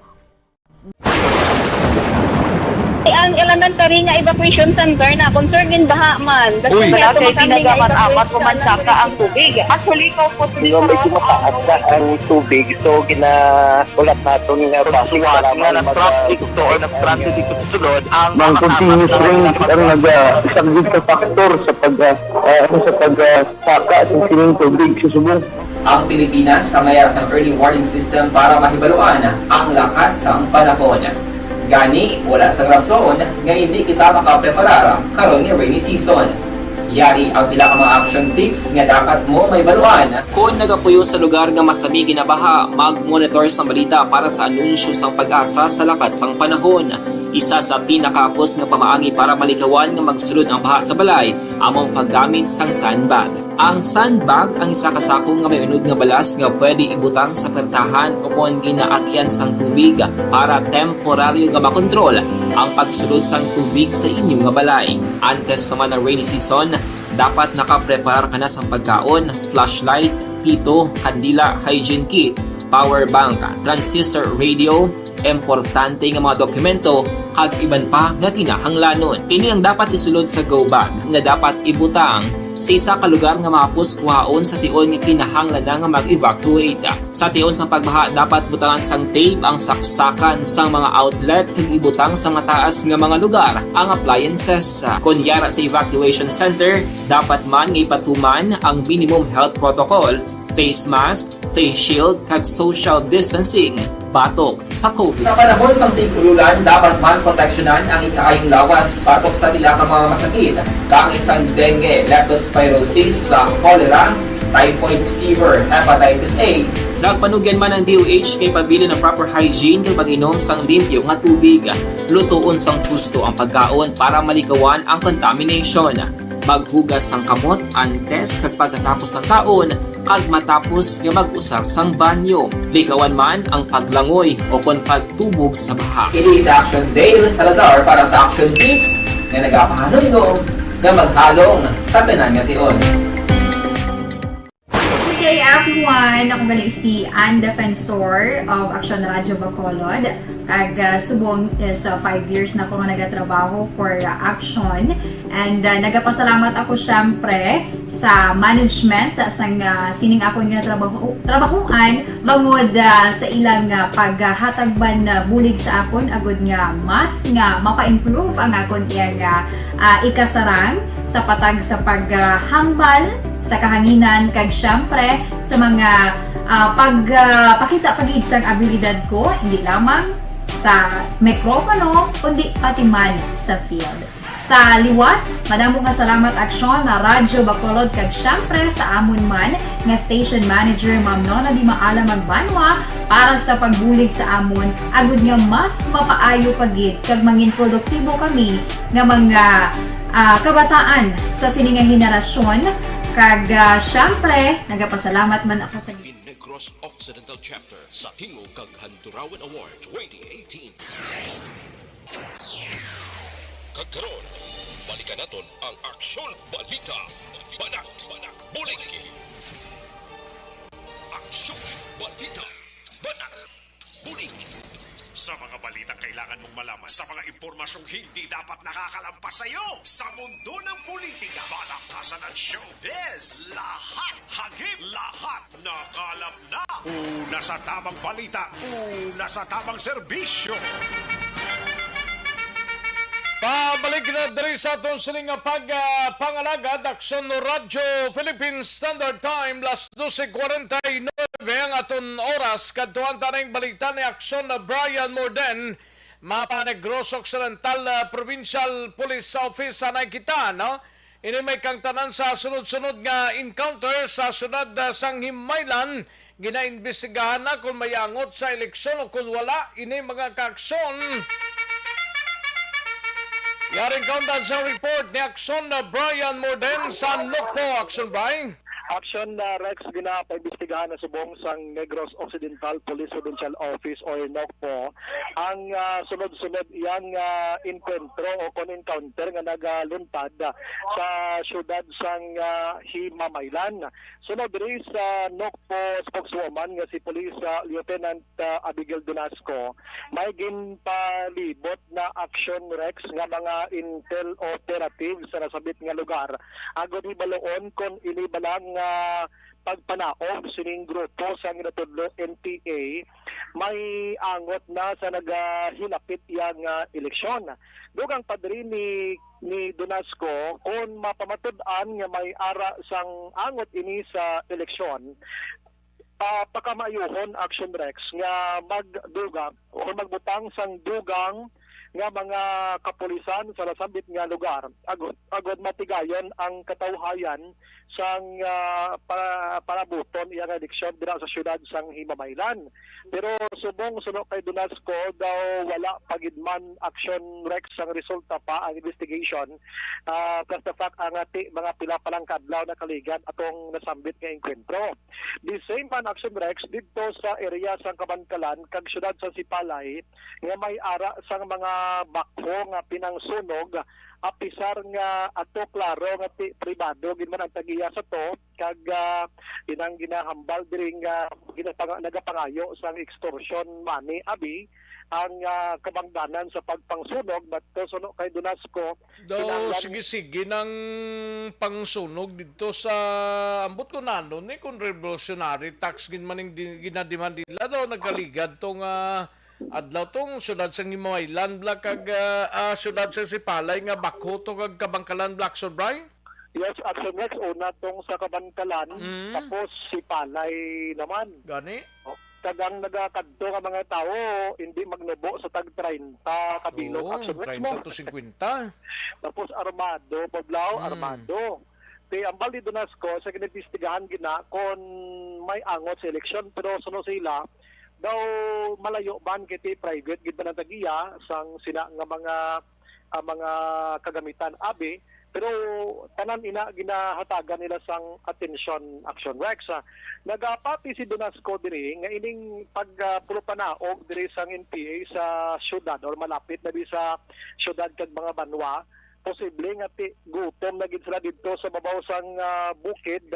Ang elementary nga evacuation center na concern gin baha man. Uy. Wala kay tinaga man amat o mansaka ang tubig. Actually, ikaw po, di ba, medyo mataas na ang tubig, so ginahulat naton nga floodwatch nga nag-transit to or nag-transit dito sa sulod ang mga continuous rain ang nag-, ah, isa gid sa factor sa pag, ah, ah, ano, sa pag, ah, saka sa sining tubig sa subong. Ang Pilipinas ang may sang early warning system para mahibaluan ang lakat sang panahon. Gani, wala sang rason nga hindi kita makapreparar karon nga rainy season. Yari ang pila ka mga action tips nga dapat mo mahibaluan. Kon nagapuyo sa lugar nga masami ginabaha, mag-monitor sa balita para sa anunsyo sang PAGASA sa lakat sang panahon. Isa sa pinakahapos nga pamaagi para malikawan nga magsulod ang baha sa balay amo ang paggamit sang sandbag. Ang sandbag ang isa ka sako nga may unod nga balas nga pwede ibutang sa pertahan o kon ginaagian sang tubig para temporaryo nga makontrol ang pagsulod sang tubig sa inyo nga balay. Antes pa man ang rainy season, dapat nakapreparar ka na sang pagkaon, flashlight, pito, kandila, hygiene kit, power bank, transistor radio, importante nga mga dokumento, kag iban pa nga kinahanglanon. Ini ang dapat isulod sa go bag nga dapat ibutang sa isa ka lugar nga mahapos kuhaon sa tion nga kinahanglan na nga mag-evacuate. Sa tion sang pagbaha, dapat butangan sang tape ang saksakan sang mga outlet kag ibutang sa mataas nga mga lugar ang appliances. Kon yara sa evacuation center, dapat man nga ipatuman ang minimum health protocol, face mask, face shield, kag social distancing batok sa COVID. Sa panahon sang tig-ululan, dapat man proteksyonan ang ikaayong lawas batok sa pila ka mga masakit, kaangay sang dengue, leptospirosis, sa cholera, typhoid fever, hepatitis A. Nagpanugyan man ang D O H nga ipabilin ang proper hygiene kag pag-inom sang limpyo nga tubig. Lutoon sang husto ang pagkaon para malikawan ang contamination. Maghugas sang kamot antes kag pagkatapos sang kaon, kag matapos nga mag-usar sang banyo. Likawan man ang paglangoy o kon pagtubog sa baha. Ini si Action Dale Salazar para sa Action Tips nga nagapahanumdom nga maghalong sa tanan nga tion. Good day, everyone! Ako gali si Ann Defensor of Action Radio Bacolod. Kag, ah, subong is, ah, five years na ako nga nagatrabaho for, ah, Action. And, ah, nagapasalamat ako, syempre, sa management, ah, sang, ah, sining akon nga trabaho, trabahuan, bangod, ah, sa ilang, ah, paghatag man, ah, bulig sa akon, agud nga mas nga mapa-improve ang akon iyang, ah, ah, ikasarang sa patag sa paghambal sa kahanginan, kag syempre sa mga, ah, pag, ah, pakita pa gid sang abilidad ko, hindi lamang sa mikropono, kundi pati man sa field. Sa liwat, madamo nga salamat, Aksyon, na Radyo Bacolod, kag syempre sa amon man nga station manager, Ma'am Nona Di Maala Magbanwa, para sa pagbulig sa amon, agud nga mas mapaayo pa gid kag mangin produktibo kami nga mga, ah, kabataan sa sini nga henerasyon. Kag, ah, syempre, nagapasalamat man ako sa Philippine Negros Occidental Chapter sa Tingog kag Handurawan Award twenty eighteen. Kag karon, balikan naton ang Aksyon Balita, Banat, Bulig. Aksyon Balita, Banat, Bulig. Sa mga balitang kailangan mong malaman, sa mga impormasyong hindi dapat nakakalampas sa iyo, sa mundo ng politika, balakasan at showbiz, lahat, hagip, lahat, nakalap na. Una sa tamang balita, una sa tamang serbisyo. Pabalik na diri sa aton siling nga pag, ah, pangalagad, Aksyon Radyo Philippine Standard Time, las doce cuarenta y nueve ang aton oras. Kadtuan ta ning balita ni Aksyon Brian Morden, mapa Negros Occidental, ah, Provincial Police Office. Anay kita, no? Ini may kangtanan sa sunod-sunod nga encounter sa siyudad, ah, sang Himaylan. Ginaimbestigahan na kung may angot sa eleksyon o kung wala. Ini mga kaaksyon. Yaring kaundan sa report ni Aksyon na Brian Morden sa Nokpo. Aksyon, Brian. Aksyon na Rex, ginapaimbestigahan na subong sang Negros Occidental Police Provincial Office or Nokpo ang, ah, sunod-sunod iyang, ah, enkwentro o kon encounter nga nagaluntad, ah, sa siyudad sang, ah, Himamaylan. Sunod diri sa Nokpo spokeswoman nga si Police, ah, Lieutenant, ah, Abigail Dunasco, may ginpalibot na Aksyon Rex nga mga intel operatives sa nasabit nga lugar agod hibaluon kon ini bala nga pagpanaog sining grupo sa ginatudlo N P A may angot na sa nagahinapit iya nga eleksyon. Dugang pa diri ni, ni Donasco, kon mapamatud-an nga may ara sang angot ini sa eleksyon, ah, pakamaayuhon, Action Rex, nga magdugang o magbutang sang dugang nga mga kapulisan sa nasambit nga lugar agud, agud matigayon ang katawhayan sang, ah, para, parabuton iya nga eleksyon dira sa siyudad sang Himamaylan. Pero subong suno kay Donasco, daw wala pa gid man, Action Rex, ang resulta pa ang investigation. Ah, plus the fact, ang ati mga pila pa lang ka adlaw nakaligad atong nasambit nga engkwentro. The same man, Action Rex, didto sa area sang Kabankalan kag siyudad sa Sipalay nga may ara sang mga bakho nga pinangsunog, apisar nga ato klaro nga ti pribado gid man ang tag-iya sa to, kag, ah, inang ginahambal diri nga ginapanga-, nagapangayo sang extortion money, abi, ang, ah, kabangdanan sa pagpangsunog, but suno kay Donasco, Daw kinahanglan sige-sige nang pangsunog didto sa, ambot ko nano ni, kung revolutionary tax gid man ning di-, ginademand nila, daw nagkaligad to nga adlaw tong siyudad sang Himamaylan bala kag, ah, ah, siyudad sang Sipalay nga bakho to kag Kabankalan bala, Action Bray? Yes, Action Rex, una tong sa Kabankalan, Mm. tapos Sipalay naman. Gani? Oh, kag ang nagakadto nga mga tawo, hindi magnubo sa tag treinta ka bilog, Oo, Action Rex, treinta mo. To cincuenta. Tapos armado, Pablao, Mm. armado. Ti, ang baldi Donasco, sa ginibistigahan gina, kon may angot sa eleksyon, pero suno sila, daw malayo man kay ti private gid man ang tag-iya sang sina nga mga, ah, mga kagamitan, abi, pero tanan ina ginahatagan nila sang atensyon, Action Rex. Ah, nagapati si Donasco diri nga ining pag, ah, pulupanaog diri sang N P A sa syudad or malapit na di sa syudad kag mga banwa, posible nga ti gutom na gid sila didto sa babaw sang, ah, bukid.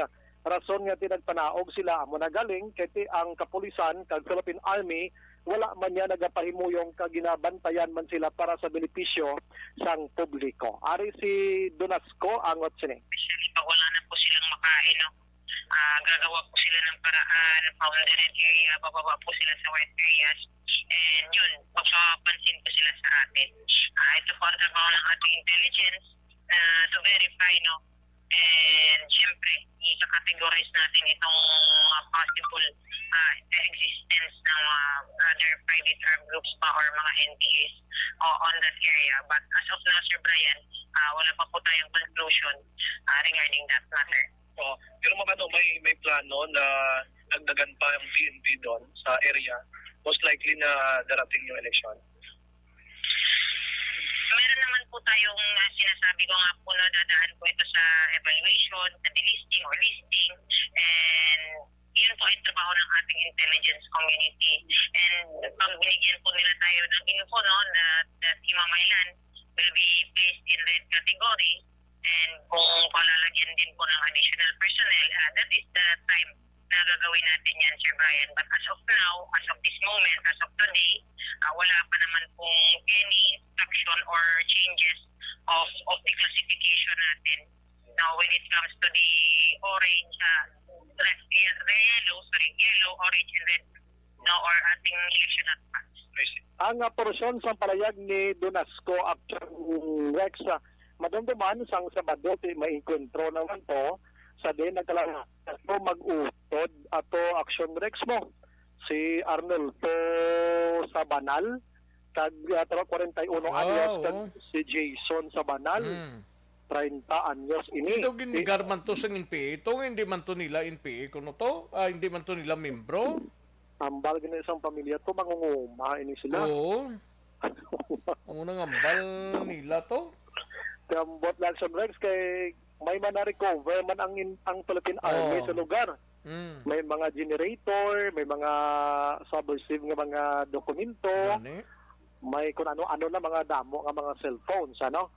Rason nga ti nagpanaog sila amo na galing kay ti ang kapulisan kag Philippine Army wala man niya nagapahimuyong kag ginabantayan man sila para sa benepisyo sang publiko. Ari si Donasco angot sini. Especially pag wala na po silang makain, no? Ah, gagawa po sila ng paraan, boundary area, bababa po sila sa wet areas. And yun, mapapansin po sila sa atin. Ah, ito po ang trabaho ng ating intelligence na to verify, no? And siyempre, i-categorize natin itong mga possible, ah, existence ng mga other private armed groups pa or mga N P As o on that area. But as of now, Sir Brian, ah, wala pa po tayong conclusion, ah, regarding that matter. Oo. Pero ma'am, ano, may, may plano na dagdagan pa ang P N P doon sa area? Most likely na darating yung election. Meron naman po tayong, ah, sinasabi ko nga po na dadaan po ito sa evaluation, sa delisting or listing. And yun po ay trabaho ng ating intelligence community. And pag binigyan po nila tayo ng info, no, that, that Himamaylan will be placed in red category, and kung palalagyan din po ng additional personnel, ah, that is the time na gagawin natin yan, Sir Brian. But as of now, as of this moment, as of today, ah, wala pa naman pong any instruction or changes of, of the classification natin. Now, when it comes to the orange, ah, red, ye-, yellow, sorry, yellow, orange, and red, no, or ating election at pass. Ang, ah, porsyon sang palayag ni Donasco Action Rex, ah, madumduman sang Sabado ti may engkwentro naman to sa din nagkalayo mag-utod ato Action Rex mo si Arnulfo Sabanal kag, ah, tama, kwarenta y uno anyos, kag si Jason Sabanal, Mm. treinta anyos ini. Ito gin-, Di- garman to sang N P A. Ito hindi man to nila N P A kuno to. Ah, hindi man to nila membro. Ambal gani sang pamilya to, mangunguma ini sila. Oo. Amo nang ambal nila to. Kambot lang sa Rex kay may man na-recover man ang in-, ang Philippine Army Oo. sa lugar. Mm. May mga generator, may mga subversive nga mga dokumento, Gani. may kun ano-ano na mga damo nga mga cellphones, ano?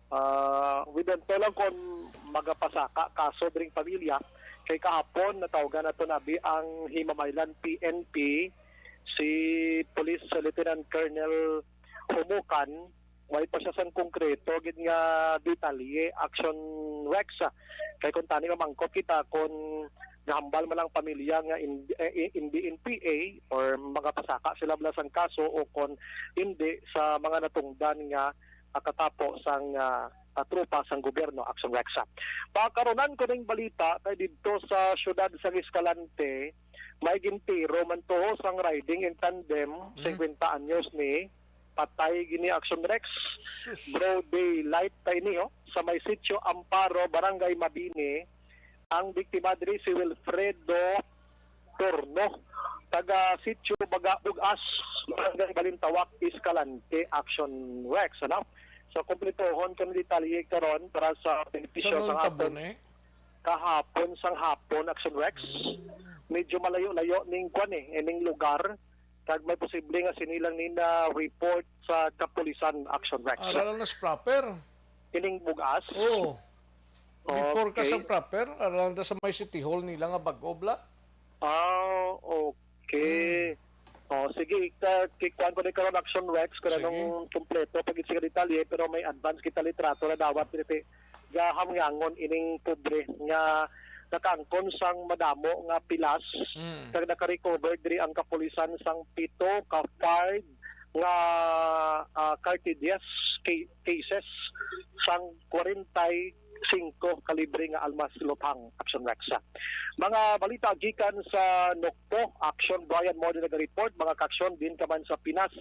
Ah, we don't know lang kung magapasaka kaso dring pamilya. Kay kahapon, natawgan nato nabi ang Himamaylan P N P, si Police Lieutenant Colonel Humukan, way pa siya sang konkreto gid nga detalye, Action Rex. Kay kung tani mamangkot kita kung gahambal man ang pamilya nga in-, eh, hindi N P A or magapasaka sila bala sang kaso o kung hindi sa mga natungdan nga, ah, katapo sang, ah, ah, tropa sang gobyerno, Action Rex. Pakarunan ko ning balita kay didto sa siyudad sang Escalante, may gintiro man to sang riding in tandem, Mm. singkwenta anyos ni, patay gini, Action Rex. Sus. Broad daylight pa ini, oh. Sa may Sitio Amparo, Barangay Mabini, ang biktima diri si Wilfredo Torno, taga Sitio Baga-, Bugas, Barangay Balintawak, Escalante, Action Rex, ano? So, kumpletohon kami detalye karon para sa benepisyo Saan sa ang aton tabon, eh? kahapon sang hapon, Action Rex. Mm. Medyo malayo-layo ning kwan, eh, ning lugar. Kag may posible nga sini lang ni na-report sa kapulisan, Action Rex. Ara lang na sa proper. Ining Bugas? Oo. Before ka Okay. sa proper, ara lang na sa may City Hall nila nga bag-o bala. Ah, okay. Hmm. Oh, sige, ka-, kikuan ko ni karon, Action Rex, kung Sige. anong kompleto pag sa detalye, pero may advance kita litrato na dawat diri, gahamyangon ining pobre nga nakaangkon sang madamo nga pilas, Mm. kag naka-recover diri ang kapulisan sang pito ka fired nga, ah, cartridges ca-, cases sang kwarenta y singko kalibre nga almas luthang, Action Rex. Mga balita gikan sa Nokpo, Action Brian Morden nag-report, mga ka-aksyon, din ka man sa Pinas,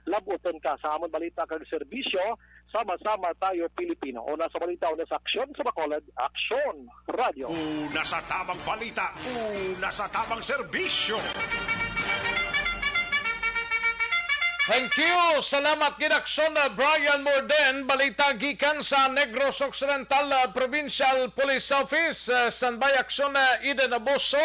labuton ka sa amon balita kag serbisyo, sama-sama tayo Pilipino. Una sa balita, una sa aksyon sa Bacolod, Aksyon Radio. Una sa tamang balita, una sa tamang serbisyo. Thank you. Salamat gid, Aksyon, uh, Brian Morden. Balita gikan sa Negros Occidental, uh, Provincial Police Office. Uh, standby, Aksyon, uh, Eden Abuso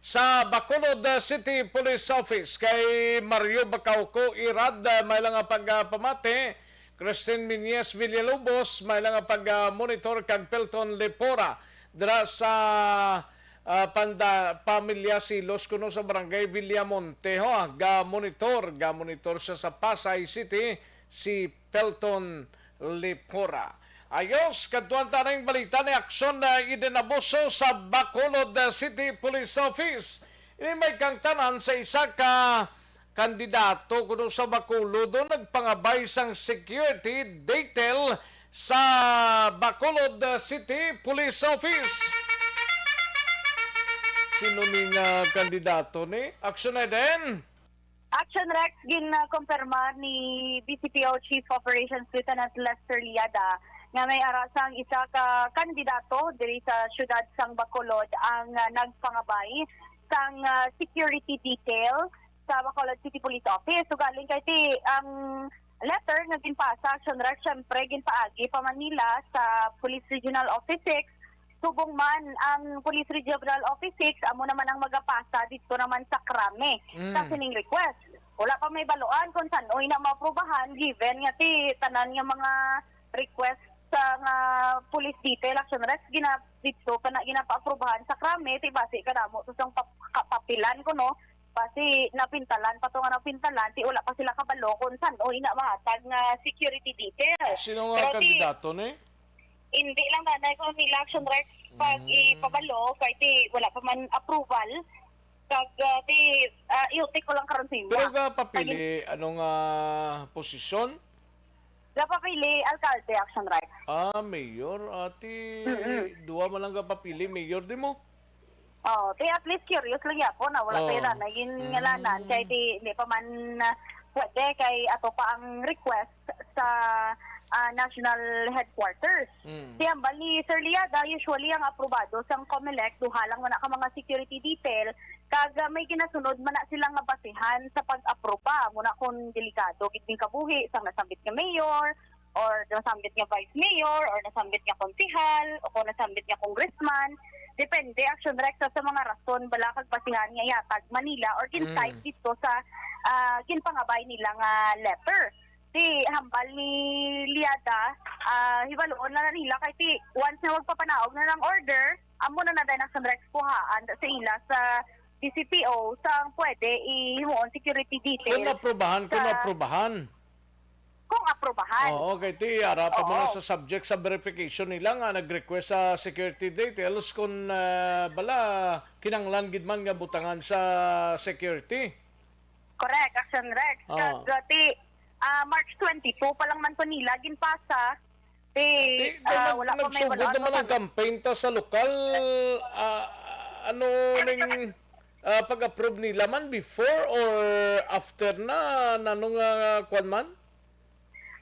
sa Bacolod, uh, City Police Office. Kay Mario Bacauco Irad, uh, may lang nga pagpamati. Christine Miñez Villalobos, may lang nga pag-monitor kag Pelton Lepora dira sa, ah, panda-, pamilya Silos kuno sa barangay Villamonte, ho. Ga-monitor, ga-monitor siya sa Pasay City, si Pelton Lepora. Ayos, kadtuan ta ning balita ni Aksyon, ah, Eden Abuso sa Bacolod, ah, City Police Office. Ini may kangtanan sa isa ka kandidato kuno sa Bacolod, o nagpangabay sang security detail sa Bacolod City Police Office. Sino ni nga kandidato ni? Action Eden? Action Rex, ginkumpirma ni B C P O Chief Operations Lieutenant Lester Liada nga may ara sang isa ka kandidato diri sa siyudad sang Bacolod ang, ah, nagpangabay sang, ah, security detail sa Bacolod City Police Office. Ugaling kay ti ang letter nga ginpasa, Action Rex, syempre, ginpaagi pa man nila sa Police Regional Office six. Subong man ang Police Regional Office six, amo naman ang magapasa dito naman sa krami Mm. sa sining request. Wala pa may baluan kung san-oy na maaprubahan, given nga ti tanan nga mga request sa nga police detail, Action Rex, gina-, dito pa na ginapaaprobahan sa krami, ti basi kadamo to sang pap-, kapapilan ko, no? Basi napintalan pa to nga napintalan, ti wala pa sila kabalo kung san-o ina mahatag nga security details. Sino nga Pero ti, kandidato ni? Hindi lang nanay ko nila Action Rex pag Mm. ipabalo, kay ti wala pa man approval. Kag, ah, ti, ah, iutik ko lang karon sa imo. Pero ga papili, Pag- anong, ah, posisyon? Ga papili, alkalde, Action Rex. Ah, mayor. Ati, Mm-mm. Duwa man lang ga papili, mayor di mo? Oh, ti at least curious lang yapon na wala Oh. tayo na naging Mm. ngalanan. Kay ti, hindi pa man, ah, pwede kay ato pa ang request sa, ah, national headquarters. Mm. Ti hambal ni Sir Liada, usually ang aprobado sang Comelec, duha lang man ka mga security detail, kag, ah, may ginasunod man na sila nga basihan sa pag-aproba. Muna kung delikado gid ning kabuhi sang nasambit nga mayor, or nasambit nga vice mayor, or nasambit nga konsehal, o kung nasambit nga congressman. Depende, Action Rex, sa, sa mga rason bala kag basihan nga ihatag man nila or gin-cite Mm. dito sa, ah, ginpangabay nila nga letter. Ti hambal ni Liada, ah, hibaluon na, na nila kay ti once na magpapanaog na ng order, amo na na din ang Sunrex kuhaan sa ila sa D C P O sang pwede ihimuon security details Kung aprubahan, kung sa aprubahan. Kung aprubahan. Oo, kay ti ara pa man Oo. sa subject sa verification nila nga nag-request sa security details kung, ah, bala kinanglan gid man nga butangan sa security. Correct, Action Rex. Ah. Kag, uh, ti, ah, March twenty-two pa lang man to nila ginpasa. Ti, Ti, ah, nag-, wala pa may nagsugod wala naman pa ang man. campaign ta sa lokal. Ah, ano ning, ah, pag-approve nila man before or after na? Nanong, ah, kwan man?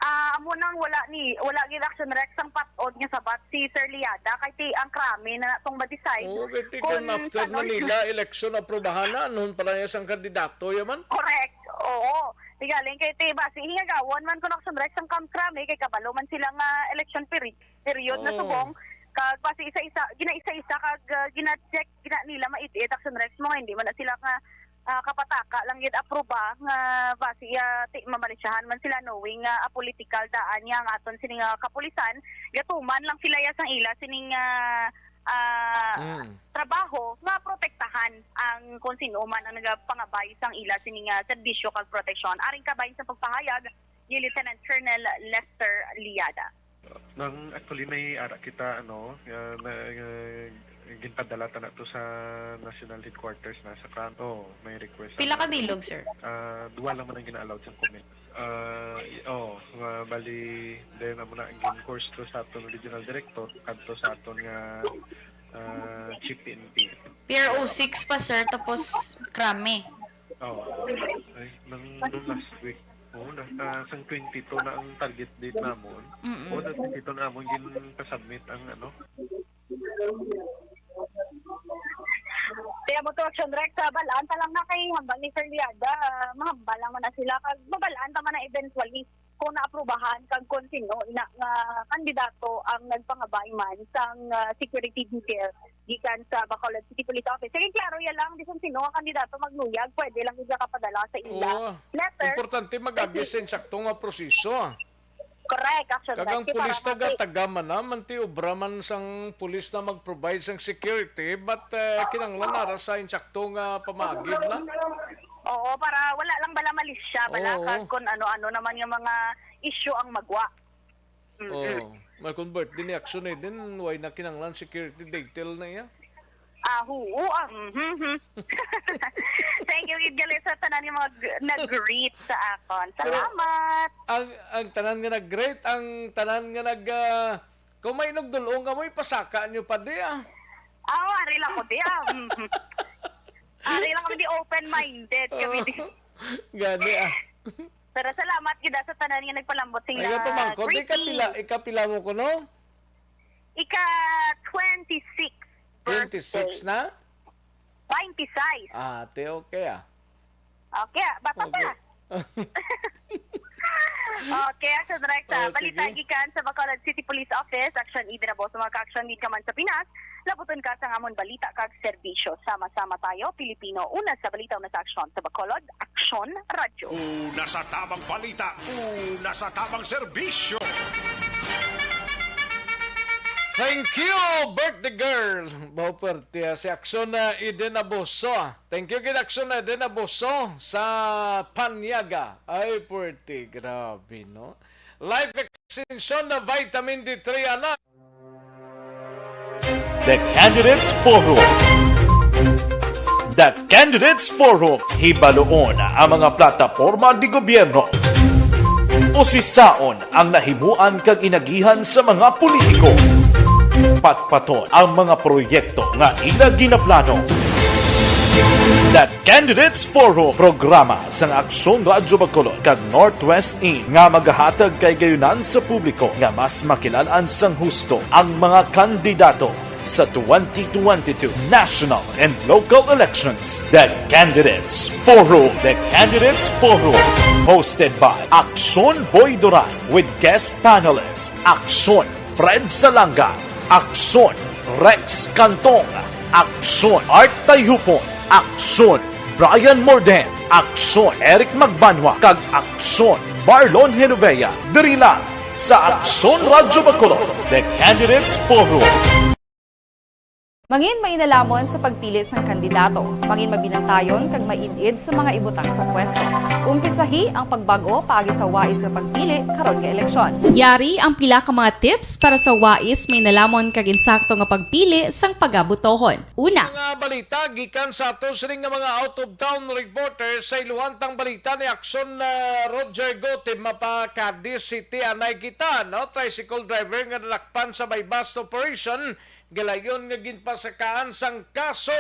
Ah, amo nang wala ni, wala gid, Action Rex, ang patod nga sabat si Sir Liada, kay ti ang krami na natong ma-decide Oo, kay ti kung kung after ano na nila election, aprubahan na, anhon pa na niya sang kandidato, yaman? Correct. Oo. Ti galing kay ti basi hingagawon man kung, Action Rex, ang kam-, krami kay kabalo man sila nga election peri-, period na Oo. subong. Kag basi isa-isa, gina-isa-isa kag, ah, gina-check, gina nila ma-edit, Action Rex, mo nga hindi man na sila nga ah, kapataka lang gid apruba nga basi, ah, ti-, mamalisyahan man sila, knowing nga apolitical daan niya ang aton sini nga kapulisan, gatuman lang sila ya sang ila sining, ah, ah, Mm. trabaho nga protektahan ang kung sino man ang nagapangabay sang ila sini nga serbisyo kag proteksyon. Aring kabahin sa pagpahayag ni Lieutenant Colonel Lester Liada. Nang actually may ara kita, ano, nga, nga, nga ginpadala ta na to sa national headquarters na sa Kran. Oh, may request Pila na ka bilog, sir? Ah, duha lang man ang gina-allowed sa comment. Ah, y-, oh, ah, bali, then amo na ang gin-course to sa aton regional director, kadto sa aton nga, ah, chief P N P. P R O six pa, sir, tapos krami. Oh, ay, nang, nung last week. Oo, na, ah, sang twenty-two na ang target date namon. Mm-mm. Oo, na twenty-two namon gin-submit ang ano. Kaya mo to, Action Rex, ah, balaan ta lang na kay hambal ni Sir Liada, ah, mahambal lang man na sila. Kag mabalaan ta man na eventually kung naaprubahan kag kung sino ina nga kandidato ang nagpangabay man sang, ah, security detail gikan sa Bacolod City Police Office. Sige, klaro ya lang, bisan sino nga kandidato magluyag, pwede lang gid kapadala sa ila Oo. letter. Importante mag-agi sa insakto nga proseso, ah. Correct, Action Kag ang Rex, pulis para taga mati- taga man naman ti obra man sang pulis na mag-provide sang security, but, eh, kinahanglan nara sa insakto nga pamaagi na. Oo, para wala lang bala malisya, bala Oo. kag kung ano-ano naman nga mga issue ang magwa. Mm-mm. Oh, may convert din ni action eh. Din, why na kinanglan security detail na iya? Ah, oo, ah, mhm, mhm. Thank you, gid gali sa tanan yung mga g-, nag-greet sa akon. Pero Salamat! ang, ang tanan nga nag-greet, ang tanan nga nag, ah, kung may nagdulong ka mo, ipasaka nyo pa di, ah. Ah, ari lang ko di, ah. Mhm. Ari lang kami di open-minded kami di. Oh, gani, ah. Pero salamat gid sa tanan nga nagpalambot sing Ay, nga pamangkot, greeting. Ikapila, ikapila mo kuno? Ika twenty-six Twenty-six birthday. Na? Twenty-six. Ah, ate, okay, ah. Okay, ah, bata pa. Okay. Okay, Action Direct, ah, Oh, balita sige. Gikan sa Bacolod City Police Office, Action Ibinabaw sa mga ka-action, need ka man sa Pinas, labuton ka sa amon balita kag serbisyo. Sama-sama tayo, Pilipino, una sa balita, una sa aksyon. Sa Bacolod, Aksyon Radyo. Una sa tamang balita, una sa tamang serbisyo. Thank you, birthday girl. Mao perti, ah, si Aksyon, ah, Eden Abuso. Thank you gid, Aksyon Eden Abuso, sa panyaga. Ay, perti. Grabe, no? Life extension na vitamin D three, ana. The Candidates Forum. The Candidates Forum. Hibaluon ang mga plataporma di gobyerno. Usisaon ang nahimuan kag inagihan sa mga politiko. Patpaton ang mga proyekto nga ila ginaplano. The Candidates Forum, programa sang Aksyon Radyo Bacolod kag Northwest In, nga magahatag kay gayunan sa publiko nga mas makilal-an sang husto ang mga kandidato sa twenty twenty-two national and local elections. The Candidates Forum. The Candidates Forum, hosted by Aksyon Boy Duran with guest panelist Aksyon Fred Salanga, Aksyon Rex Cantong, Aksyon Art Tayhupon, Aksyon Brian Morden, Aksyon Eric Magbanwa, kag Aksyon Marlon Genovea. Diri lang sa Aksyon Radyo Bacolod, The Candidates Forum. Mangin mainalhamon sa pagpili sang kandidato. Mangin mabinantayon kag maid-id sa mga ibutang sa pwesto. Umpisahi ang pagbag-o paagi sa wais nga pagpili karon nga eleksyon. Yari ang pila ka mga tips para sa wais mainalhamon kag insakto nga pagpili sang pagabotohon. Una, mga balita gikan sa ato sining nga mga out-of-town reporters. Sa iluhan tang balita ni Aksyon, ah, Roger Gotib, mapa Cadiz City anay kita, no? Tricycle driver nga nadakpan sa buy-bust operation, gilayon nga ginpasakaan sang kaso.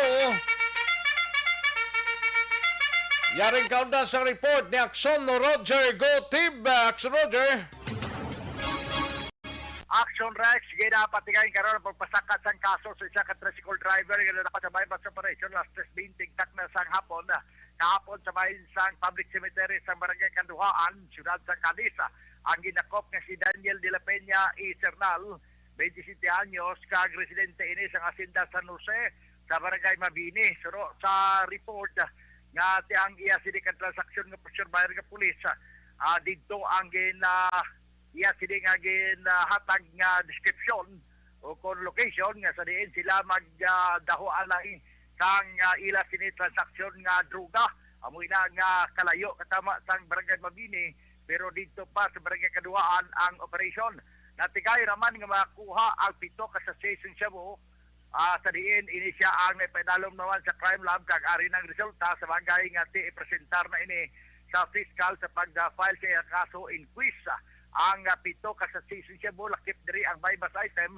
Yaring kaunda sang report ni Aksyon Roger Gotib. Ah, Aksyon Roger. Action Rex, ginapatigayon karon ang pagpasaka sang kaso sa isa ka tricycle driver nga nadakpan sa buy-bust operation alas tres bente takna sang hapon, kahapon sa bahin sang public cemetery sa Barangay Kaduhaan, siyudad sa Cadiz. Ang gidakop nga si Daniel de la Peña y Cernal, twenty-seven anyos, kag residente ini sang Hacienda San Jose sa Barangay Mabini. Suno sa report nga ti ang iya sini ka transaksyon nga posesor buyer nga pulis, ah, didto ang gin, ah, iya sini nga ginhatag nga description o kon location nga sa diin sila mag, ah, daho anay sang, ah, ila sini transaksyon nga droga. Amo ina nga kalayo katama sang Barangay Mabini, pero didto pa sa Barangay Kaduhaan ang operasyon. Natigay ra man nga makuha ang pito ka sachet sang shabu, ah, sa diin ini sia ang naipaidalom naman sa crime lab, kag ari nang resulta. Sa bagay nga ti ipresentar na ini sa piskal sa pag-file sa iyang kaso in quis. Ang, ah, pito ka sachet sang shabu, lakip diri ang buy-bust item,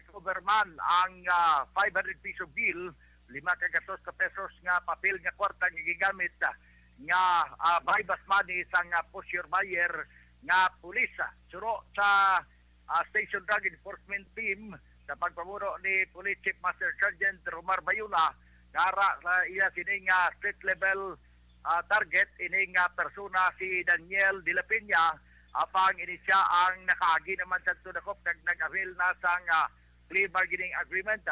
recover man ang, ah, five hundred peso bill, lima ka gatos ka pesos nga papel nga kwarta nga gigamit, ah, nga, ah, buy-bust money sang, ah, posesor buyer nga pulis. Suno sa, ah, Station Drug Enforcement Team sa pagpamuno ni Police Chief Master Sergeant Romar Bayona, nara sa iya sini nga street level, ah, target ini nga persona si Daniel de la Peña, apang ini sia ang nakaagi naman sa dakop kag nag-avail na sang, ah, plea bargaining agreement.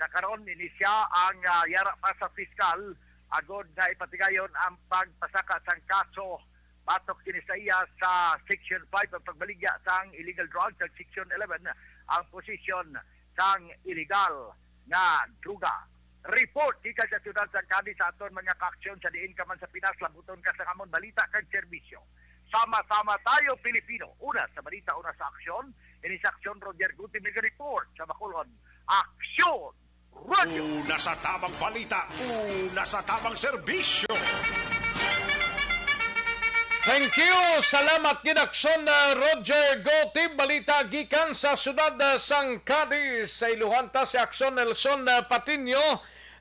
Sa karon, ini sia ang, ah, yara pa sa piskal agod nga ipatigayon ang pagpasaka sang kaso batok kini sa iya sa Section five ang pagbaligya sang illegal drugs, kag Section eleven ang possession sang illegal nga droga. Report gikan sa siyudad sang Cadiz sa aton mga kaaksyon. Sa diin ka man sa Pinas, labuton ka sang amon balita kag serbisyo. Sama-sama tayo, Pilipino. Una sa balita, una sa aksyon. Ini sa aksyon, Roger Guti, nag-report sa Bacolod. Aksyon! Radyo. Una sa tamang balita, una sa tamang serbisyo. Thank you. Salamat gid, Aksyon, uh, Roger Gotib. Balita gikan sa siyudad, uh, sang Cadiz. Sa iluhan ta si Aksyon Nelson, uh, Patiño,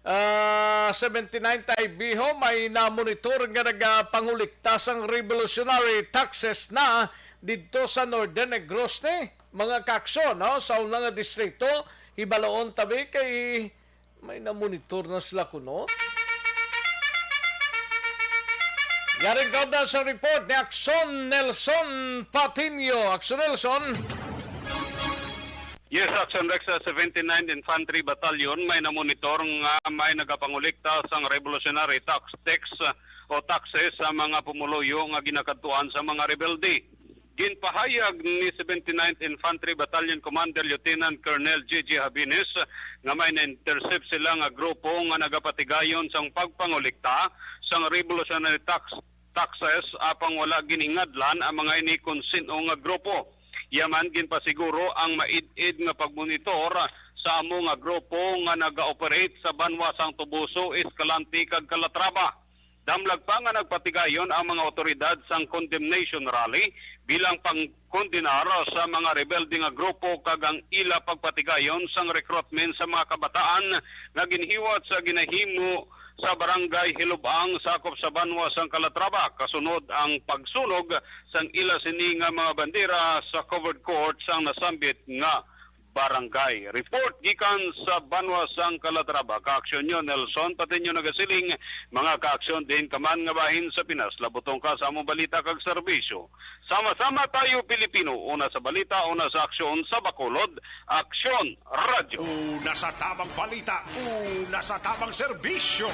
uh, seventy-nine Taybijo, may namonitor nga nagapangulikta sang revolutionary taxes na didto sa Northern Negros ni mga kaaksyon, no? Sa una nga distrito, hibaluon tabi kay may namonitor na sila kuno. Yaring kaunda sa report ni Aksyon Nelson Patiño. Aksyon Nelson. Yes, Aksyon Rex, sa seventy-nine Infantry Battalion, may namonitor nga may nagapangulikta sang revolutionary tax, tax, o taxes sa mga pumuluyo nga ginakadtuan sa mga rebelde. Ginpahayag ni seventy-ninth Infantry Battalion Commander Lieutenant Colonel J J Habines nga may na-intercept sila nga grupo nga nagapatigayon sang pagpangolekta sang revolutionary tax, taxes, apang wala ginhingadlan ang mga ini kon sin-o nga grupo. Iya man ginpasiguro ang maid-id nga pagmonitor sa amo nga grupo nga naga-operate sa banwa sang Toboso, Escalante, kag Calatrava. Damlag pa nga nagpatigayon ang mga awtoridad sang condemnation rally bilang pangkondenar sa mga rebelde nga grupo kag ang ila pagpatigayon sang recruitment sa mga kabataan nga ginhiwat sa ginahimo sa Barangay Hilubang, sakop sa banwa sang Calatrava, kasunod ang pagsunog sang ila sini nga mga bandera sa covered court sang nasambit nga barangay. Report gikan sa banwa sang Calatrava, Kaaksyon Nyo Nelson Patiño nagasiling, mga kaaksyon, diin ka man nga bahin sa Pinas, labutong ka sa among balita kag serbisyo. Sama-sama tayo, Pilipino, una sa balita, una sa aksyon, sa Bacolod, Aksyon Radyo. Una sa tamang balita, una sa tamang serbisyo.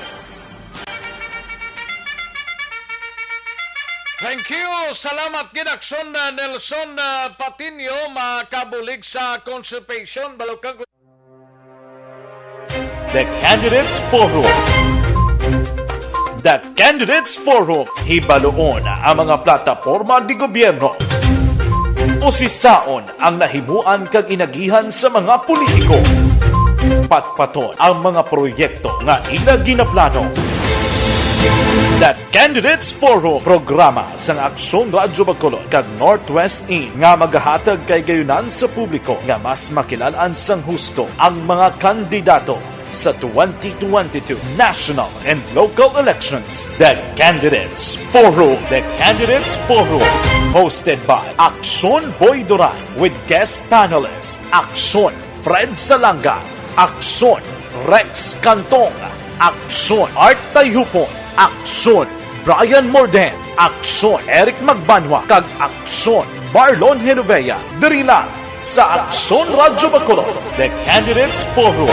Thank you. Salamat gid, Aksyon, uh, Nelson, uh, Patiño, makabulig sa constipation, balukag. The Candidates Forum. The Candidates Forum. Hibaluon ang mga plataporma di gobyerno. Usisaon ang nahimuan kag inagihan sa mga politiko. Patpaton ang mga proyekto nga ila ginaplano. The Candidates Forum, programa sang Aksyon Radyo Bacolod kag Northwest In nga magahatag kay gayunan sa publiko nga mas makilal-an sang husto ang mga kandidato sa twenty twenty-two national and local elections. The Candidates Forum. The Candidates Forum, hosted by Aksyon Boy Duran with guest panelist Aksyon Fred Salanga, Aksyon Rex Cantong, Aksyon Art Tayhupon, Aksyon Brian Morden, Aksyon Eric Magbanwa, kag Aksyon Marlon Genovea. Diri lang sa Aksyon Radyo Bacolod, The Candidates Forum.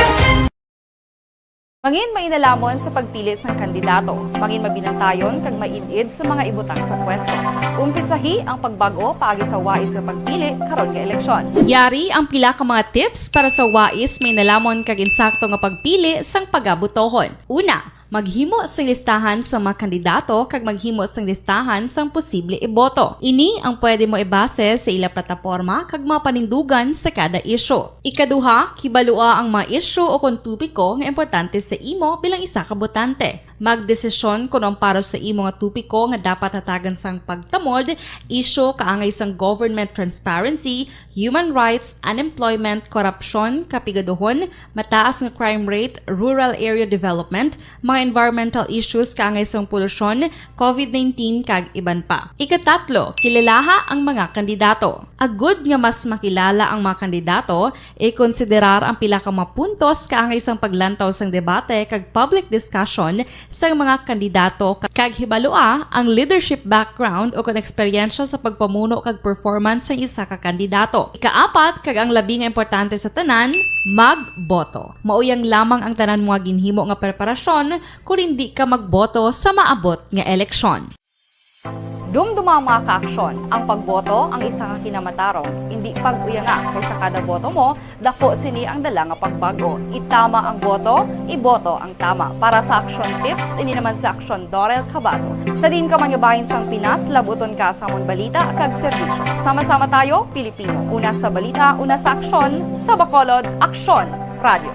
Mangin mainalomon sa pagpili sang kandidato. Mangin mabinantayon kag maid-id sa mga ibutang sa pwesto. Umpisahi ang pagbag-o paagi sa wais nga pagpili karon nga eleksyon. Yari ang pila ka mga tips para sa wais, mainalomon kag insakto nga pagpili sang pagabotohon. Una, maghimo sing listahan sa mga kandidato kag maghimo sing listahan sang posible iboto. Ini ang pwede mo ibase sa ila plataporma kag mga panindugan sa kada isyu. Ikaduha, hibalua ang mga isyu o kon topiko nga importante sa imo bilang isa ka botante. Magdesisyon kon ang para sa imo nga topiko nga dapat hatagan sang pagtamod, isyu kaangay sang government transparency, human rights, unemployment, korupsyon, kapigaduhon, mataas nga crime rate, rural area development, mga environmental issues kaangay sang polusyon, covid nineteen, kag iban pa. Ikatatlo, kilalaha ang mga kandidato. Agud nga mas makilala ang mga kandidato, ikonsiderar ang pila ka mga puntos kaangay sang paglantaw sang debate kag public discussion sang mga kandidato, ka-, kag hibalua ang leadership background o kon eksperyensya sa pagpamuno kag performance sang isa ka kandidato. Ikaapat, kag ang labi nga importante sa tanan, magboto. Mao yang lamang ang tanan mo nga ginhimo nga preparasyon kon indi ka magboto sa maabot nga eleksyon. Dumduma, mga kaaksyon, ang pagboto ang isa ka kinamatarong, indi pag-uyanga, kay sa kada boto mo, dako sini ang dala nga pagbag-o. Itama ang boto, iboto ang tama. Para sa Aksyon Tips, ini naman si Aksyon Dorel Cabato. Sa diin ka man nga bahin sang Pinas, labuton ka sa amon balita kag serbisyo. Sama-sama tayo, Pilipino. Una sa balita, una sa aksyon, sa Bacolod, Aksyon Radio.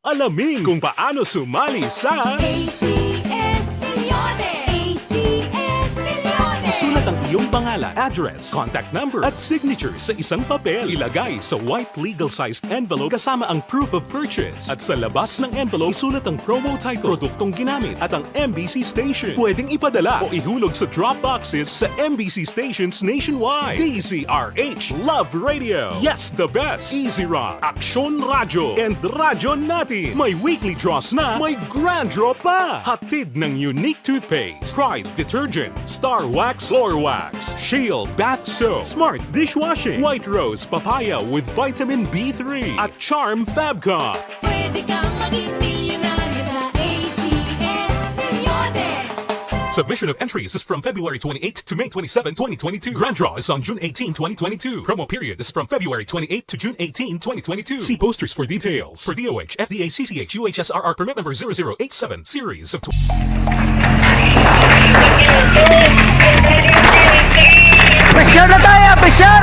Alamin kung paano sumali sa A C S Millones. A C S Millones. Isulat ang iyong pangalan, address, contact number, at signature sa isang papel. Ilagay sa white legal-sized envelope kasama ang proof of purchase. At sa labas ng envelope, isulat ang promo title, produktong ginamit, at ang M B C station. Pwedeng ipadala o ihulog sa drop boxes sa M B C stations nationwide. D Z R H, Love Radio. Yes, the best. Easy Rock, Aksyon Radyo, and Radyo Natin. May weekly draws na, may grand draw pa. Hatid ng Unique Toothpaste, Pride Detergent, Star Wax Floor Wax, Shield Bath Soap, Smart Dishwashing, White Rose Papaya with Vitamin B three, at Charm Fabcon. Pwede kang maging milyonaryo sa A C S Millones. Submission of entries is from February twenty-eighth to May twenty-seven, twenty twenty-two. Grand draw is on June eighteen, twenty twenty-two. Promo period is from February twenty-eighth to June eighteen, twenty twenty-two. See posters for details. For D O H, F D A, C C H, U H S R R permit number zero zero eight seven, series of tw- Pressure na tayo, pressure!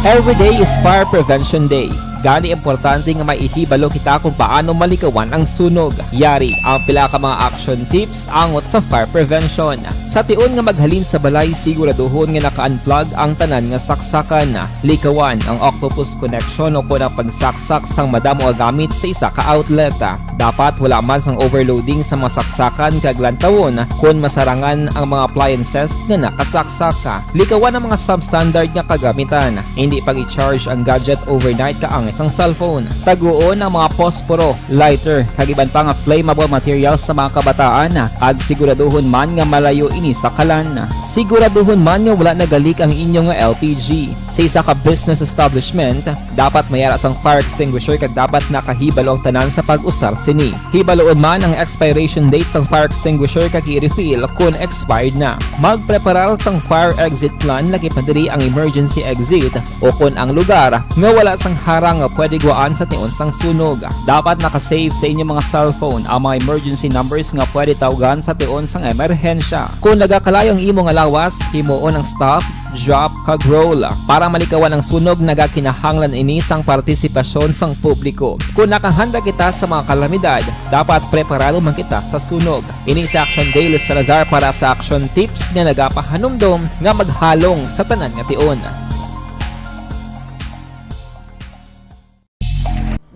Every day is Fire Prevention Day. Gani, importante nga maihibalo kita kung paano malikawan ang sunog. Yari ang pila ka mga action tips angot sa fire prevention. Sa tion nga maghalin sa balay, siguraduhon nga naka-unplug ang tanan nga saksakan. Likawan ang octopus connection o kon ang pagsaksak sang madamo nga gamit sa isa ka outlet. Dapat wala man sang overloading sa mga saksakan kag lantawon kon masarangan ang mga appliances nga nakasaksak. Likawan ang mga substandard nga kagamitan. Hindi pag-i-charge ang gadget overnight kaangay sang cellphone. Taguon ang mga posporo, lighter, kag iban pa nga flammable materials sa mga kabataan, kag siguraduhon man nga malayo ini sa kalan. Siguraduhon man nga wala nagalik ang inyo nga L P G. Sa isa ka business establishment, dapat may ara sang fire extinguisher kag dapat nakahibalo ang tanan sa pag-usar sini. Hibaluon man ang expiration date sang fire extinguisher kag i-refill kon expired na. Magpreparar sang fire exit plan, lakip na diri ang emergency exit o kon ang lugar nga wala sang harang nga pwede gwaan sa tion sang sunog. Dapat naka-save sa inyo mga cellphone ang mga emergency numbers nga pwede tawgan sa tion sang emerhensya. Kon nagakalayo ang imo nga lawas, himuon ang stop, drop, kag roll. Para malikawan ang sunog, nagakinahanglan ini sang partisipasyon sang publiko. Kon nakahanda kita sa mga kalamidad, dapat preparado man kita sa sunog. Ini si Action Dale Salazar para sa Action Tips nga nagapahanumdom nga maghalong sa tanan nga tion.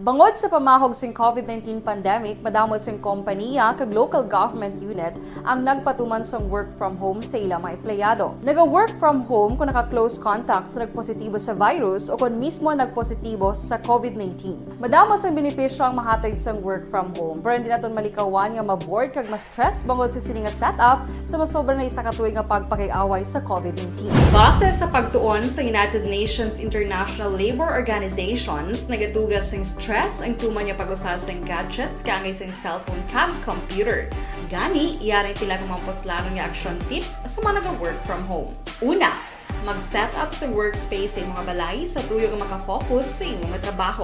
Bangod sa pamahog sing COVID nineteen pandemic, madamo sing kompaniya kag local government unit ang nagpatuman sang work from home sa ila mga empleyado. Naga-work from home kon naka-close contact sa nagpositibo sa virus o kon mismo nagpositibo sa COVID nineteen. Madamo sang benepisyo ang mahatag sang work from home, pero hindi naton malikawan nga ma-bored kag ma-stress bangod sa sini nga setup sa masobra na isa ka tuig nga pagpakig-away sa COVID nineteen. Base sa pagtuon sa United Nations International Labor Organizations, nagatuga sing stress ang tuman nga pag-usa sing gadgets kaangay sing cellphone kag computer. Gani, yari ang pila ka mga puslanon nga action tips sa mga naga-work from home. Una, mag-set up sa workspace sa imo nga balay sa tuyo nga maka-focus sa imo nga trabaho.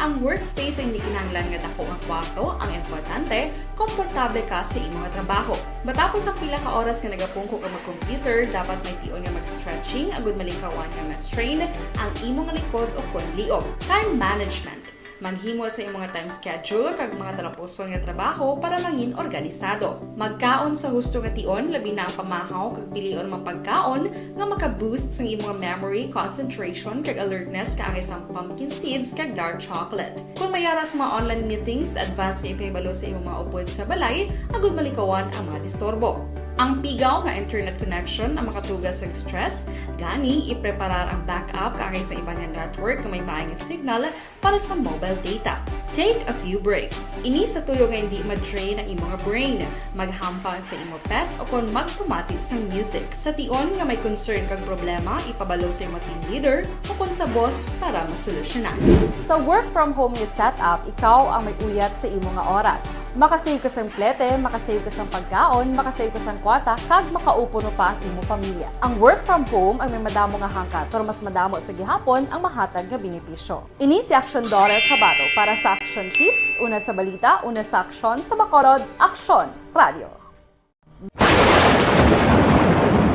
Ang workspace ay hindi kinahanglan nga dako nga kwarto, ang importante, komportable ka sa imo nga trabaho. Matapos ang pila ka oras nga nagapungko ka mag-computer, dapat may tion nga mag-stretching agud malikawan nga ma-strain ang imo nga likod o kon liog. Time management. Maghimo sa imo nga time schedule kag mga talapuson nga trabaho para mangin organisado. Magkaon sa husto nga tion, labi na ang pamahaw, kag pilion ang mga pagkaon nga maka-boost sang imo nga memory, concentration, kag alertness kaangay sang pumpkin seeds kag dark chocolate. Kon may ara sa mga online meetings, advance nga ipahibalo sa imo mga upod sa balay agud malikawan ang mga disturbo. Ang pigaw nga internet connection ang makatuga sa stress, gani ipreparar ang backup kaangay sa iban nga network nga may maay nga signal para sa mobile data. Take a few breaks. Ini sa tuyo nga hindi ma-drain ang imo nga brain. Maghampang sa imo pet o kon magpamati sang music. Sa tion nga may concern kag problema, ipabalo sa imo team leader o kon sa boss para masolusyonan. Sa work from home nga setup, ikaw ang may uyat sa imo nga oras. Makasave ka sang plete, makasave ka sang pagkaon, makasave ka sang kwarta, kag makaupuno pa ang imo pamilya. Ang work from home ang may madamo nga hangkat, pero mas madamo sa gihapon ang mahatag nga benepisyo. Ini si Aksyon Dora Cabato para sa Aksyon Tips, una sa balita, una sa aksyon, sa Bacolod, Aksyon Radio.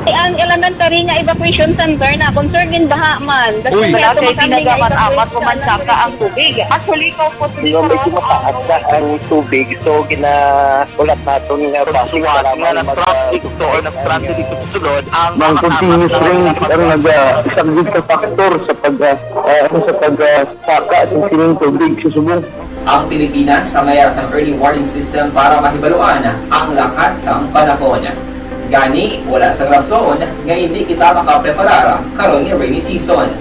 Ang elementary nga evacuation center na concern in baha man. Uy. Wala kay pinagamat-amat, pumansaka ang tubig. Actually, ikaw po, medyo mataas na ang tubig. So, gina-, ulat naton nga base nga mag-, traffic to or nag-transit ito sulod ang mga continuous rain ang nag-, ah, isa gid sa factor sa pag, ah, ah, ano, sa pag, ah, saka sa sining tubig sa subong. Ang Pilipinas ang may ara sang early warning system para mahibaluan ang lakat sang panahon. Gani, wala sang rason nga hindi kita makapreparar karon nga rainy season.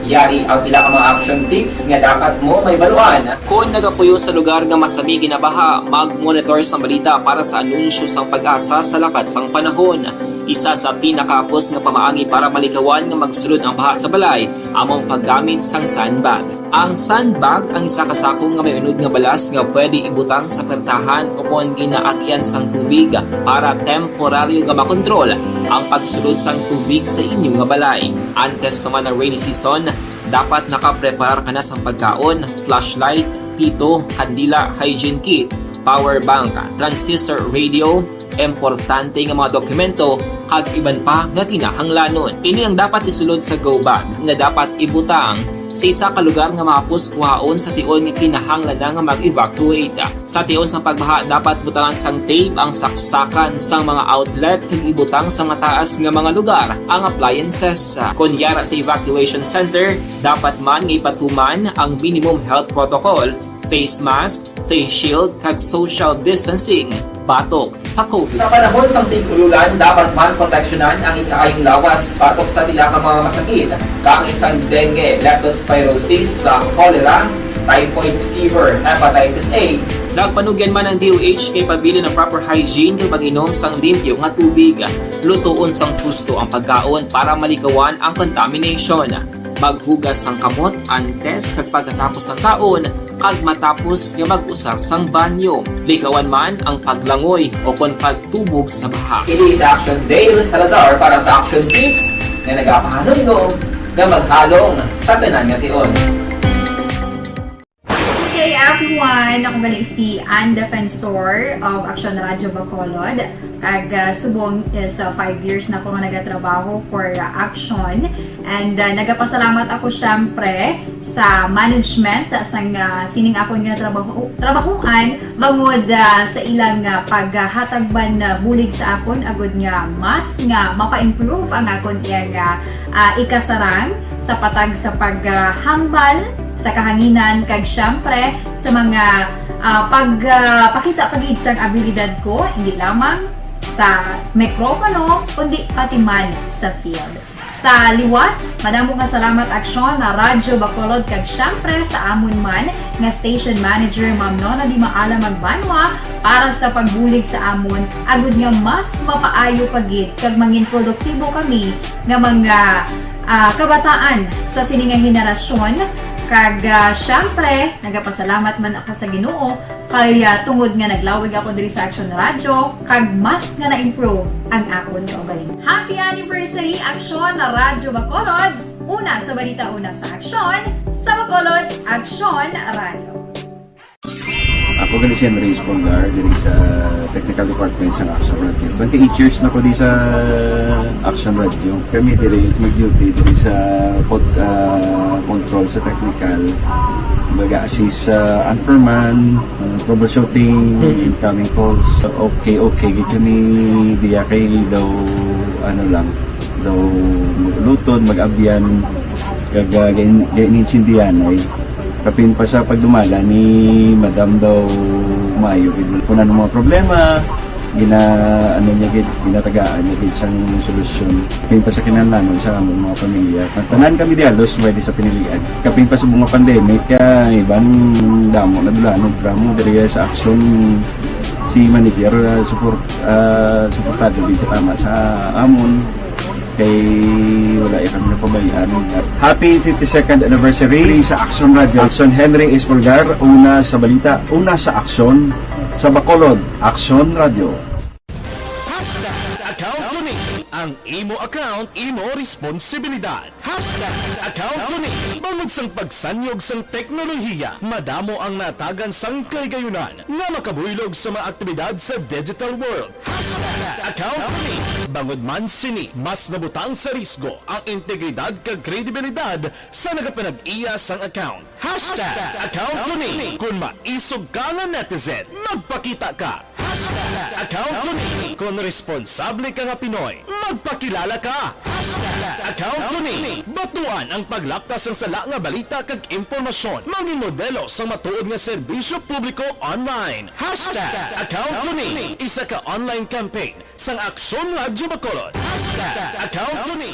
Yari ang pila ka mga action tips nga dapat mo mahibaluan. Kon nagapuyo sa lugar nga masami ginabaha, mag-monitor sang balita para sa anunsyo sang PAGASA sa lakat sang panahon. Isa sa pinakahapos nga pamaagi para malikawan nga magsulod ang baha sa balay amo ang paggamit sang sandbag. Ang sandbag ang isa ka sako nga may unod nga balas nga pwede ibutang sa pertahan o kon ginaagyan sang tubig para temporaryo nga makontrol ang pagsulod sang tubig sa inyo nga balay. Antes pa man ang rainy season, dapat nakapreparar ka na sang pagkaon, flashlight, pito, kandila, hygiene kit, power bank, transistor radio, importante nga mga dokumento, kag iban pa nga kinahanglanon. Ini ang dapat isulod sa go bag nga dapat ibutang sa isa ka lugar nga mahapos kuhaon sa tion nga kinahanglan na nga mag-evacuate. Sa tion sang pagbaha, dapat butangan sang tape ang saksakan sang mga outlet kag ibutang sa mataas nga mga lugar ang appliances. Kon yara sa evacuation center, dapat man nga ipatuman ang minimum health protocol, face mask, face shield, kag social distancing batok sa COVID. Sa panahon sang tig-ululan, dapat man proteksyonan ang ikaayong lawas batok sa pila ka mga masakit, kaangay sang dengue, leptospirosis, sa cholera, typhoid fever, hepatitis A. Nagpanugyan man ang D O H kay pabilin ang proper hygiene kag pag-inom sang limpyo nga tubig. Lutoon sang husto ang pagkaon para malikawan ang contamination. Maghugas sang kamot antes kag pagkatapos sang kaon kag matapos nga mag-usar sang banyo. Likawan man ang paglangoy o kon pagtubog sa baha. Kini sa Action Dale Salazar para sa Action Tips nga nagapahanumdom nga maghalong sa tanan nga tion. Good day, everyone! Ako gali si Ann Defensor of Action Radio Bacolod. Kag, ah, subong is, ah, five years na ako nga nagatrabaho for, ah, Action. And, ah, nagapasalamat ako, syempre, sa management, ah, sang, ah, sining akon nga trabaho, trabahuan, bangod, ah, sa ilang, ah, paghatag man, ah, bulig sa akon, agud nga mas nga mapa-improve ang akon iyang, ah, ah, ikasarang sa patag sa paghambal sa kahanginan, kag, syempre, sa mga, ah, pag, ah, pakita pa gid sang abilidad ko, hindi lamang sa mikropono, kundi pati man sa field. Sa liwat, madamo nga salamat, Aksyon, na Radyo Bacolod, kag, syempre, sa amon man nga station manager, Ma'am Nona Di Maala Magbanwa, para sa pagbulig sa amon, agud nga mas mapaayo pa gid kag mangin produktibo kami nga mga, ah, kabataan sa sini nga henerasyon. Kag, ah, syempre, nagapasalamat man ako sa Ginoo kay, ah, tungod nga naglawig ako diri sa Action Radio, kag mas nga na-improve ang akon kaugalingon. Happy anniversary, Action Radyo Bacolod! Una sa balita, una sa aksyon, sa Bacolod, Action Radio. Ako gali si Henry Espolgar, diri sa technical department sa Action Radio. Twenty-eight years na ko di sa Action Radio. Kami diri mag-duty diri sa pod-, ah, control sa technical. Mag-assist sa anchorman, ah, troubleshooting, Mhm. incoming calls. Okay, okay, gid kami diya kay daw, ano lang, daw mag-ulutod, mag-abyan, kag, ah, gain-, gain-, intindihan ay kapin pa sa pagdumala ni Madam daw maayo gid. Kung ano mga problema, gina-, ano niya gid, ginatagaan niya gid sang solusyon. Kapin pa sa kinahanglanon sa among mga pamilya. Tanan kami di halos pwede sa pinilian. Kapin pa sa mga pandemic, ah, iban damo na dulanon, drama diri sa Action. Si manager, ah, support, ah, suportado gid tama sa amon. Kay wala ya kami napabayaan. Happy fifty-second anniversary sa Action Radio. Action Henry Espolgar, una sa balita, una sa aksyon, sa Bacolod, Action Radio. Hashtag account ko ni. Ang imo account, imo responsibilidad. Hashtag account ko ni. Bangod sang pagsanyog sang teknolohiya, madamo ang natagan sang kahigayunan nga makabuylog sa mga aktibidad sa digital world. Hashtag account ko ni. Bangod man sini, mas nabutang sa risgo ang integridad kag kredibilidad sa nagapanag-iya sang account. Hashtag account ko ni. Kon maisog ka nga netizen, magpakita ka. Hashtag account ko ni. Kon responsable ka nga Pinoy, magpakilala ka. Hashtag account ko ni. Batuan ang paglapta sang sala nga balita kag impormasyon. Mangin modelo sang matuod nga serbisyo publiko online. Hashtag account ko ni. Isa ka online campaign sang Aksyon Radyo Bacolod. Hashtag account ko ni.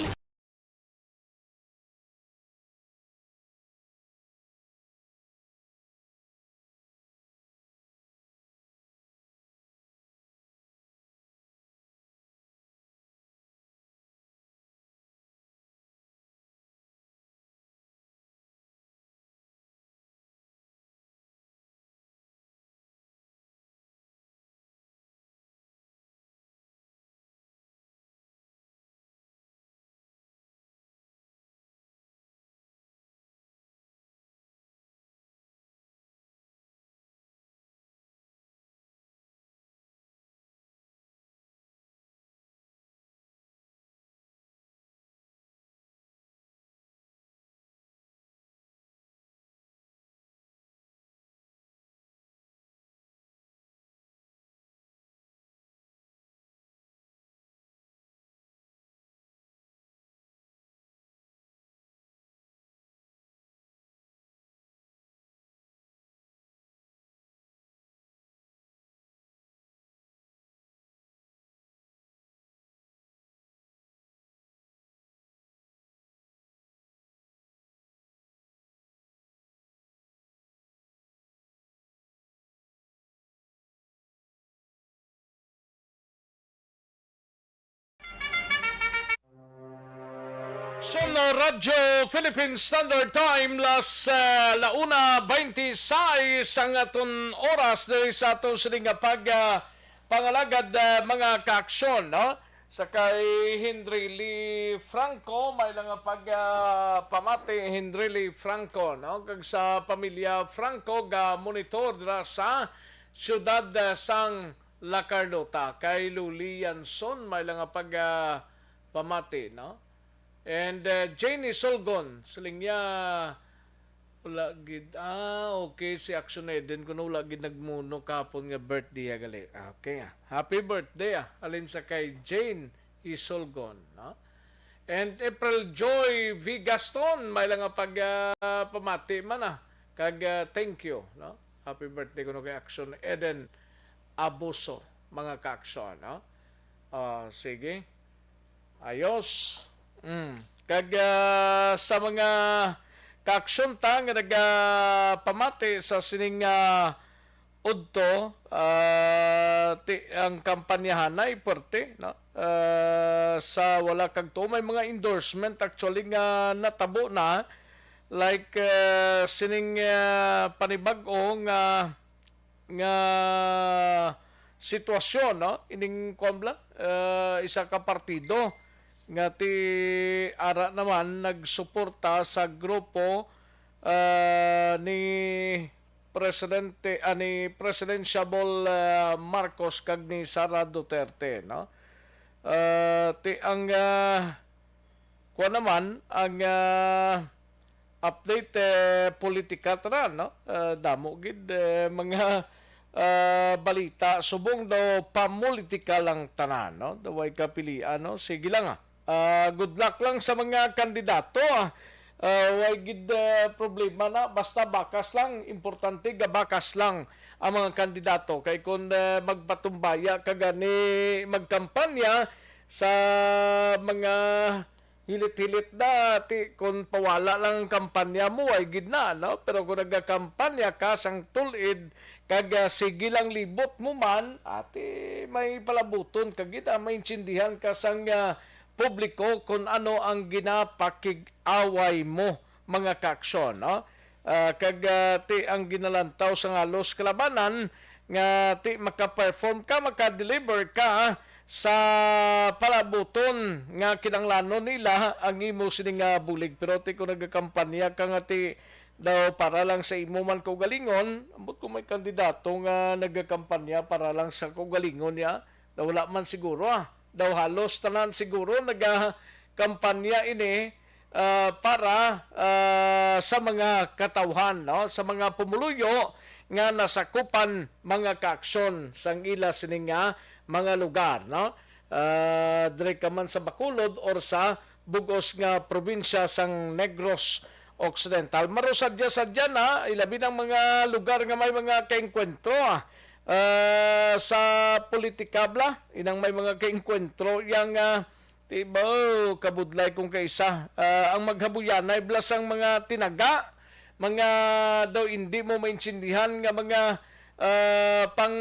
Son Radyo Philippine Standard Time, las, ah, la una veintiséis ang aton oras diri sa aton sini nga pag, ah, pangalagad, ah, mga kaaksyon, no? Sa kay Henry Lee Franco, may lang nga pag, ah, pamati Henry Lee Franco, no? Kag sa pamilya Franco ga monitor dira sa siyudad, ah, sang La Carlota. Kay Luli Yanson, may lang nga pag, ah, pamati, no? And, uh, Jane Isolgon, siling niya, wala gid. Ah, okay, si Action Eden, kuno wala gid nagmuno kahapon nga birthday ya gali. Ah, okay, ah. Happy birthday, ah. Alin sa kay Jane Isolgon, no? And April Joy V Gaston, may lang nga pag, ah, pamati man, ah. Kag, ah, thank you, no? Happy birthday kuno kay Action Eden Abuso, mga kaaksyon, no? Ah, sige. Ayos. Mm. Kag, ah, sa mga kaaksyon ta nga nagapamati sa sining, ah, udto, ah, ti-, ang kampanyahanay puwerte, no? Ah, sa wala kag tuo, may mga endorsement actually nga natabo na, like, ah, sining, ah, panibag-o nga nga sitwasyon, no? Ining, kuwan bala, ah, isa ka partido nga ti ara naman nagsuporta sa grupo, ah, ni Presidente, ah, ni Presidentiable, ah, Marcos kag ni Sara Duterte, no? Ah, ti ang, ah, kuwan naman, ang, ah, update, eh, politika tanan, no? Ah, damo gid, eh, mga, ah, balita. Subong daw pamulitika lang tanan, no? Daw way kapilian, no? Sige lang, ah. Ah, good luck lang sa mga kandidato, ah. Ah, way gid, eh, problema na. Basta bakas lang. Importante, gabakas lang ang mga kandidato. Kay kung, eh, magpatumbaya ka gani magkampanya sa mga hilit-hilit na, ti, kung pawala lang ang kampanya mo, ay gid na, no? Pero kung nagakampanya ka sang tulid, kag, ah, sige lang libot mo man, ati, may palabuton ka gid, ah, maintindihan ka sang, ah, publiko kung ano ang ginapakig-away mo, mga kaaksyon, no? Ah, kag, ah, ti ang ginalantaw sang halos kalabanan nga ti maka-perform ka, maka-deliver ka sa palabuton nga kinahanglanon nila ang imo sini nga bulig. Pero ti kung nagakampanya ka nga ti daw para lang sa imo man kaugalingon, ambot kung may kandidato nga nagakampanya para lang sa kaugalingon niya, daw wala man siguro, ah. Daw halos tanan siguro nagakampanya ini ah, para, ah, sa mga katawhan, no? Sa mga pumuluyo nga nasakupan, mga kaaksyon, sang ila sini nga mga lugar, no? Ah, diri ka man sa Bacolod or sa bug-os nga probinsya sang Negros Occidental. Marusadya-sadya na, ilabi ng mga lugar nga may mga kaengkwentro, ah, ah, sa politika bala, inang may mga kaengkwentro yang, ah, Ti ba, kabudlay kung kaisa, ah, ang maghabuyanay bala sang mga tinaga, mga daw indi mo maintindihan nga mga, ah, pang,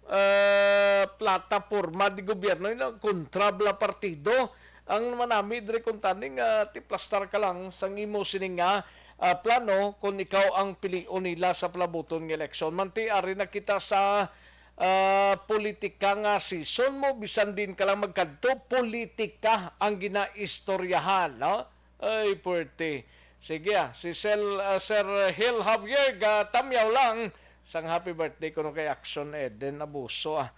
ah, plataporma di gobyerno, you know, kontra bala partido. Ang manami diri kung tani nga ti plastar ka lang sang imo sini nga, ah, plano kung ikaw ang pilion nila sa palabuton nga eleksyon. Manti ari na kita sa ah, politika nga season mo, bisan din ka lang magkadto, politika ang ginaistoryahan, no? Ay, puwerte. Sige, ah, si Sel, ah, Sir Hil Javier, gatamyaw lang sang happy birthday kuno kay Action Eden Abuso, ah.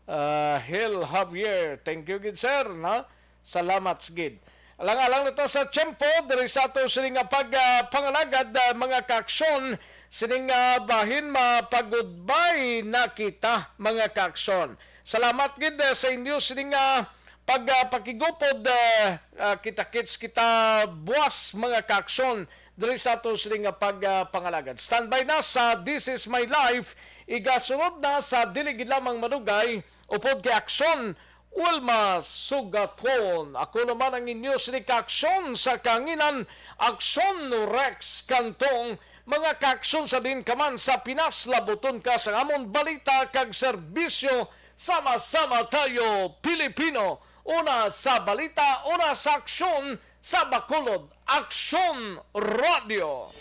Ah, Hil Javier, thank you gid, sir, no? Salamat gid. Alang-alang na ta sa tiyempo, diri sa ato sini nga pag, ah, pangalagad, ah, mga kaaksyon, sining, ah, bahin mapagudbay na kita, mga kaaksyon. Salamat gid, ah, sa inyo sining, ah, pag, ah, pakigupod, ah, ah, kita-kits kita buas, mga kaaksyon, diri sa ato sini nga pag, ah, pangalagad. Standby na sa This Is My Life, igasunod na sa Dili Gid Lamang Madugay, upod kay Aksyon, Wilma Sugaton. Ako naman ang inyo sini kaaksyon sa kanginan, Aksyon Rex Cantong. Mga kaaksyon sa din ka man sa Pinas, labuton ka sa amon balita kag serbisyo. Sama-sama tayo, Pilipino. Una sa balita, una sa aksyon, sa Bacolod Aksyon Radio.